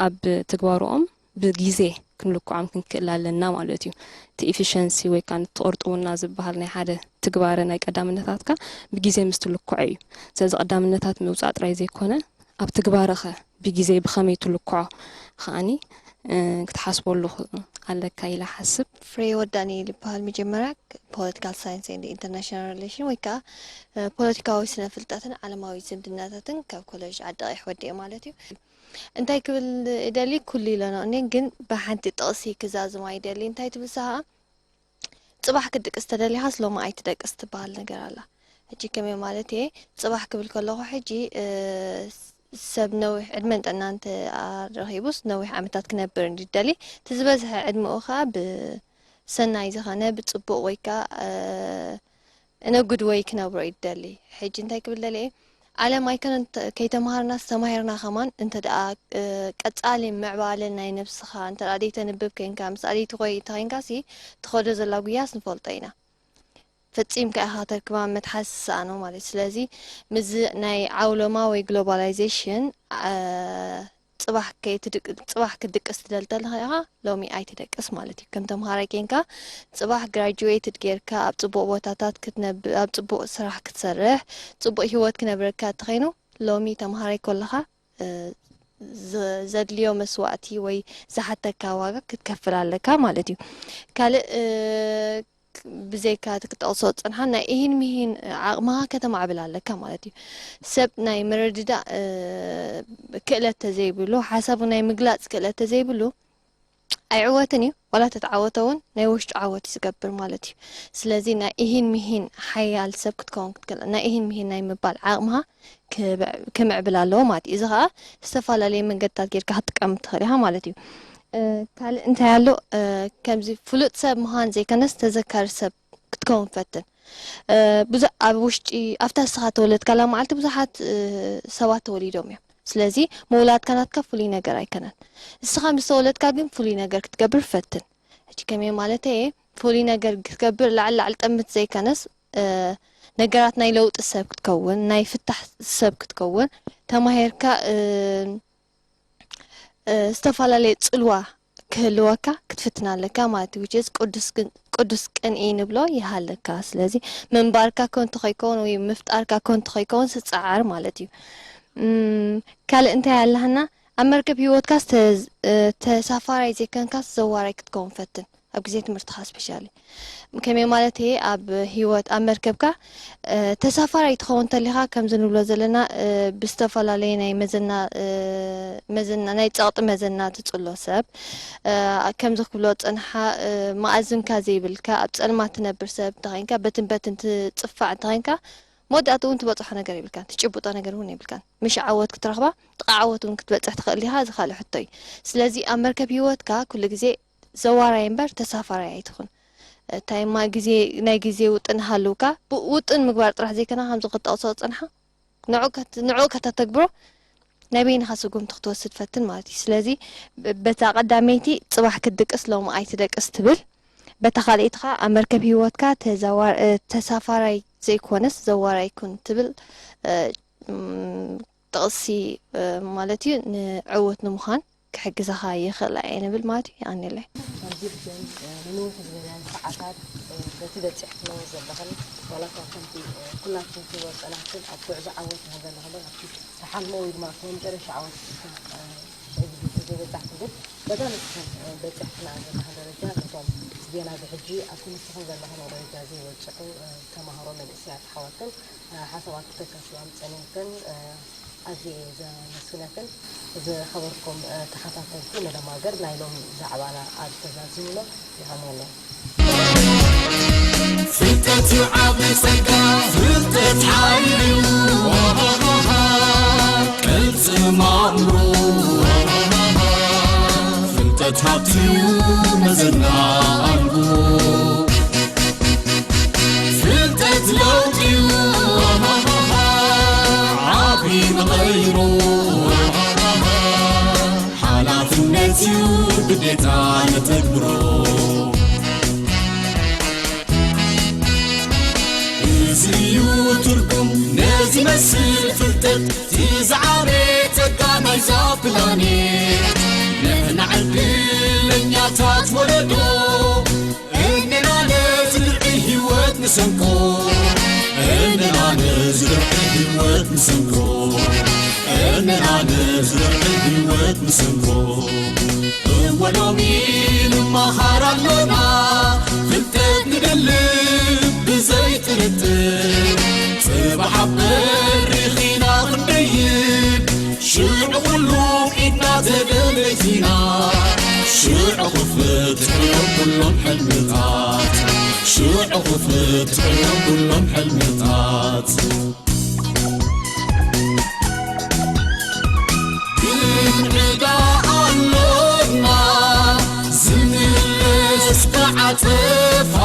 ኣብ ትግባርኦም ብግዜ ክንልክዖም ክንክእል ኣለና ማለት እዩ። እቲ ኢፊሸንሲ ወይ ከዓ እቲ ቅርጥውና ዝበሃል ናይ ሓደ ትግባረ ናይ ቀዳምነታትካ ብግዜ ምስ ትልክዖ እዩ። ስለዚ ቀዳምነታት ምውፃእ ጥራይ ዘይኮነ ኣብ ትግባረኸ ብግዜ ብኸመይ ትልክዖ ከዓኒ ክትሓስበሉ ኣለካ ኢለ ሓስብ። ፍሬ ወዳኒ ይበሃል። መጀመርያ ፖለቲካል ሳይንስ ኤንድ ኢንተርናሽናል ሪሌሽን ወይ ከዓ ፖለቲካዊ ስነ ፍልጠትን ዓለማዊ ዝምድናታትን ካብ ኮሌጅ ዓዲ ቀይሕ ወዲኤ ማለት እዩ። እንታይ ክብል እደሊ ኩሉ ኢለኖ እኔ ግን ብሓንቲ ጥቕሲ ክዛዝማ ይደሊ። እንታይ ትብል ሰሃ ጽባሕ ክትድቅስ ተደሊኻስ ሎሚ ኣይትደቅስ ትበሃል ነገር ኣላ። ሕጂ ከመይ ማለት እየ? ጽባሕ ክብል ከለኹ ሕጂ ሰብ ነዊሕ ዕድመን ጥዕናን ረኺቡስ ነዊሕ ዓመታት ክነብር እንዲደሊ እቲ ዝበዝሐ ዕድመኡ ከዓ ብሰናይ ዝኸነ ብፅቡቅ ወይ ከዓ እነጉድ ወይ ክነብሮ ይደሊ። ሕጂ እንታይ ክብል ደልየ ዓለም ኣይኮነን ከይተምሃርናስ ተማሂርና ከማን እንተ ደኣ ቀጻሊ ምዕባለ ናይ ነብስኻ እንተ ደኣ ደይተንብብ ኮይንካ ምስ ኣደይቲ ኮይ ተኸይንካ ሲ ትኸዶ ዘላ ጉያስ ንፈልጦ ኢና። ፈጺምካ ኢኻ ተርክባ መትሓዝ ዝሰኣኖ ማለት እዩ። ስለዚ ምስዚ ናይ ዓውሎማ ወይ ግሎባላይዜሽን ጽባሕ ከይትድቅ- ጽባሕ ክትድቅስ ትደሊ ተለኻ ኢኻ ሎሚ ኣይትደቅስ ማለት እዩ። ከም ተምሃራይ ኬንካ ጽባሕ ግራጁዌትድ ጌርካ ኣብ ጽቡቕ ቦታታት ክትነብ ኣብ ጽቡቕ ስራሕ ክትሰርሕ ጽቡቕ ህይወት ክነብረካ እንተኸይኑ ሎሚ ተምሃራይ ኮለኻ ዘድልዮ መስዋእቲ ወይ ዝሓተካ ዋጋ ክትከፍል ኣለካ ማለት እዩ። ካልእ ብዘይካ እቲ ክጠቕሶ ዝጸንሓ ናይ እሂን ምሂን ዓቕምኻ ከተማዕብል ኣለካ ማለት እዩ። ሰብ ናይ ምርድዳእ ክእለት ተዘይብሉ፣ ሓሳቡ ናይ ምግላጽ ክእለት ተዘይብሉ ኣይዕወትን እዩ። ዋላ ተተዓወተ እውን ናይ ውሽጡ ዓወት እዩ ዝገብር ማለት እዩ። ስለዚ ናይ እሂን ምሂን ሓያል ሰብ ክትከውን ክትክእል ናይ እሂን ምሂን ናይ ምባል ዓቕምኻ ክምዕብል ኣለዎ ማለት እዩ። እዚ ከዓ ዝተፈላለየ መንገድታት ጌርካ ክትጥቀም ትኽእል ኢኻ ማለት እዩ። ካልእ እንታይ ኣሎ? ከምዚ ፍሉጥ ሰብ ምዃን ዘይከነስ ተዘካሪ ሰብ ክትከውን ፈትን። ብዙ ኣብ ውሽጢ ኣብታ ንስኻ ተወለድካላ መዓልቲ ብዙሓት ሰባት ተወሊዶም እዮም። ስለዚ ምውላድካ ናትካ ፍሉይ ነገር ኣይከነን። ንስኻ ምስ ተወለድካ ግን ፍሉይ ነገር ክትገብር ፈትን። ሕጂ ከመይ ማለት እየ? ፍሉይ ነገር ክትገብር ላዕሊ ላዕሊ ጠምት ዘይከነስ ነገራት ናይ ለውጢ ሰብ ክትከውን ናይ ፍታሕ ሰብ ክትከውን ተማሂርካ ዝተፈላለየ ጽልዋ ክህልወካ ክትፍትን ኣለካ ማለት እዩ። Which is ቅዱስ ቅን- ቅዱስ ቅንኢ ንብሎ ይሃለካ። ስለዚ ምንባርካ ኮን ተኸይከውን ወይ ምፍጣርካ ኮን ተኸይከውን ስጻዓር ማለት እዩ። እም፣ ካልእ እንታይ ኣለህና? ኣብ መርከብ ህይወትካስ ተ- ተሳፋራይ ዘይከንካስ ዘዋራይ ክትከውን ፈትን። ኣብ ግዜ ትምህርትኻ ስፔሻሊ ከመይ ማለት እየ ኣብ ህይወት ኣብ መርከብካ ተሳፋራይ ትኸውን ተሊኻ ከምዚ ንብሎ ዘለና ብዝተፈላለየ ናይ መዘና መዘና ናይ ፀቕጢ መዘና ትፅሎ ሰብ ከምዚ ክብሎ ፅንሓ መኣዝንካ ዘይብልካ ኣብ ፀልማት ትነብር ሰብ እንተኸይንካ በትን በትን ትፅፋዕ እንተኸይንካ መወዳእቲ እውን ትበፅሖ ነገር የብልካን ትጭብጦ ነገር እውን የብልካን ምሽ ዓወት ክትረኽባ ጥቓ ዓወት እውን ክትበፅሕ ትኽእል ዲኻ እዚ ካልእ ሕቶ እዩ ስለዚ ኣብ መርከብ ህይወትካ ኩሉ ግዜ ዘዋራይ እምበር ተሳፋራይ ኣይትኹን። እታይማ ግዜ ናይ ግዜ ውጥን ሃልውካ ብኡ ውጥን ምግባር ጥራሕ ዘይኮነ ከምዚ ክጠቕሶ ዝጸንሓ ንዑ ከት- ንዑ ከተተግብሮ ናይ በይንኻ ስጉምቲ ክትወስድ ፈትን ማለት እዩ። ስለዚ ብ- በታ ቀዳመይቲ ጽባሕ ክትድቅስ ሎሚ ኣይትደቅስ ትብል። በታ ካልኣይቲ ኸኣ ኣብ መርከብ ህይወትካ ተዛዋ- እ፣ ተሳፋራይ ዘይኮነስ ዘዋራይ ኩን ትብል እ፣ ም፣ ጥቕሲ ማለት እዩ ንዕውት ንምዃን ክሕግዘኻ ይኽእል እየ ንብል ማለት እዩ። የቐንየለይ። ከምዚ ግን ንንውሕ ዝበለ ሰዓታት በቲ በፂሕክንዎ ዘለኽን ዋላ እኳ ከምቲ ኩላትኩም ትወጠናትን ኣብ ጉዕዞ ዓወት ንክዘለኽን ኣብቲ ትሓልሞ ወይ ድማ እቲ መጨረሻ ዓወት ዘይበፃሕኩም ግን በታ ንስኽን በፂሕክና ዘለኽን ደረጃ ነቶም ዜና ብሕጂ ኣብቲ ንስኽን ዘለኽን ደረጃ ዘይበፅሑ ተማሃሮ መንእሰያት ኣሕዋትክን ሓሳባት ክተካፍልኦም ፀኒሕክን ኣዝየ እየ ዘመስግነክን። ዝኸበርኩም ተኸታተልቲ መደብ ሃገር ናይ ሎሚ ዛዕባና ኣብዚ ተዛዚሙ ኣሎ። የቐንየለይ። ፍልጠት እዩ ዓቢ ጸጋ ፍልጠት ሓይሊ እዩ ቅልጽም ኣእምሮ ፍልጠት ሃብቲ እዩ መዘና ኣልቦ ፍልጠት ለውጢ እዩ ዓቢ መቐይሮ ሓላፍነት እዩ ግዴታ ነተግብሮ እዚ እዩ ትርጉም ነዚ መስል ፍልጠት እቲ ዝዓበየ ጸጋ ናይዛ ፕላኔት ንሕና ዕድል ታት ወለዶ እነና ነዚ ድርቂ ህይወት ንሰንቆ እነና ነዚ ድርቂ ህይወት ንሰንቆ እነና ነዚ ድርቂ ህይወት ንሰንቆ እወ ሎሚ ንመሃር ኣሎና ፍልጠት ንደልብ ብዘይጥርጥር ጽባሕ ኣብ በሪኺና ክንደይብ ሽዑ ኩሉ ኢድና ተደለይቲና ሽዑ ክፍትሑ ኩሎም ሕልምታት ሽዑ ክፍትሑ ኩሎም ሕልምታት ግን ዕዳ ኣሎና ዝምለስ ብዓጸፋ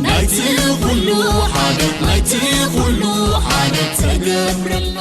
ናይቲ ኩሉ ሓደት ናይቲ ኩሉ ሓደት ተገብረልና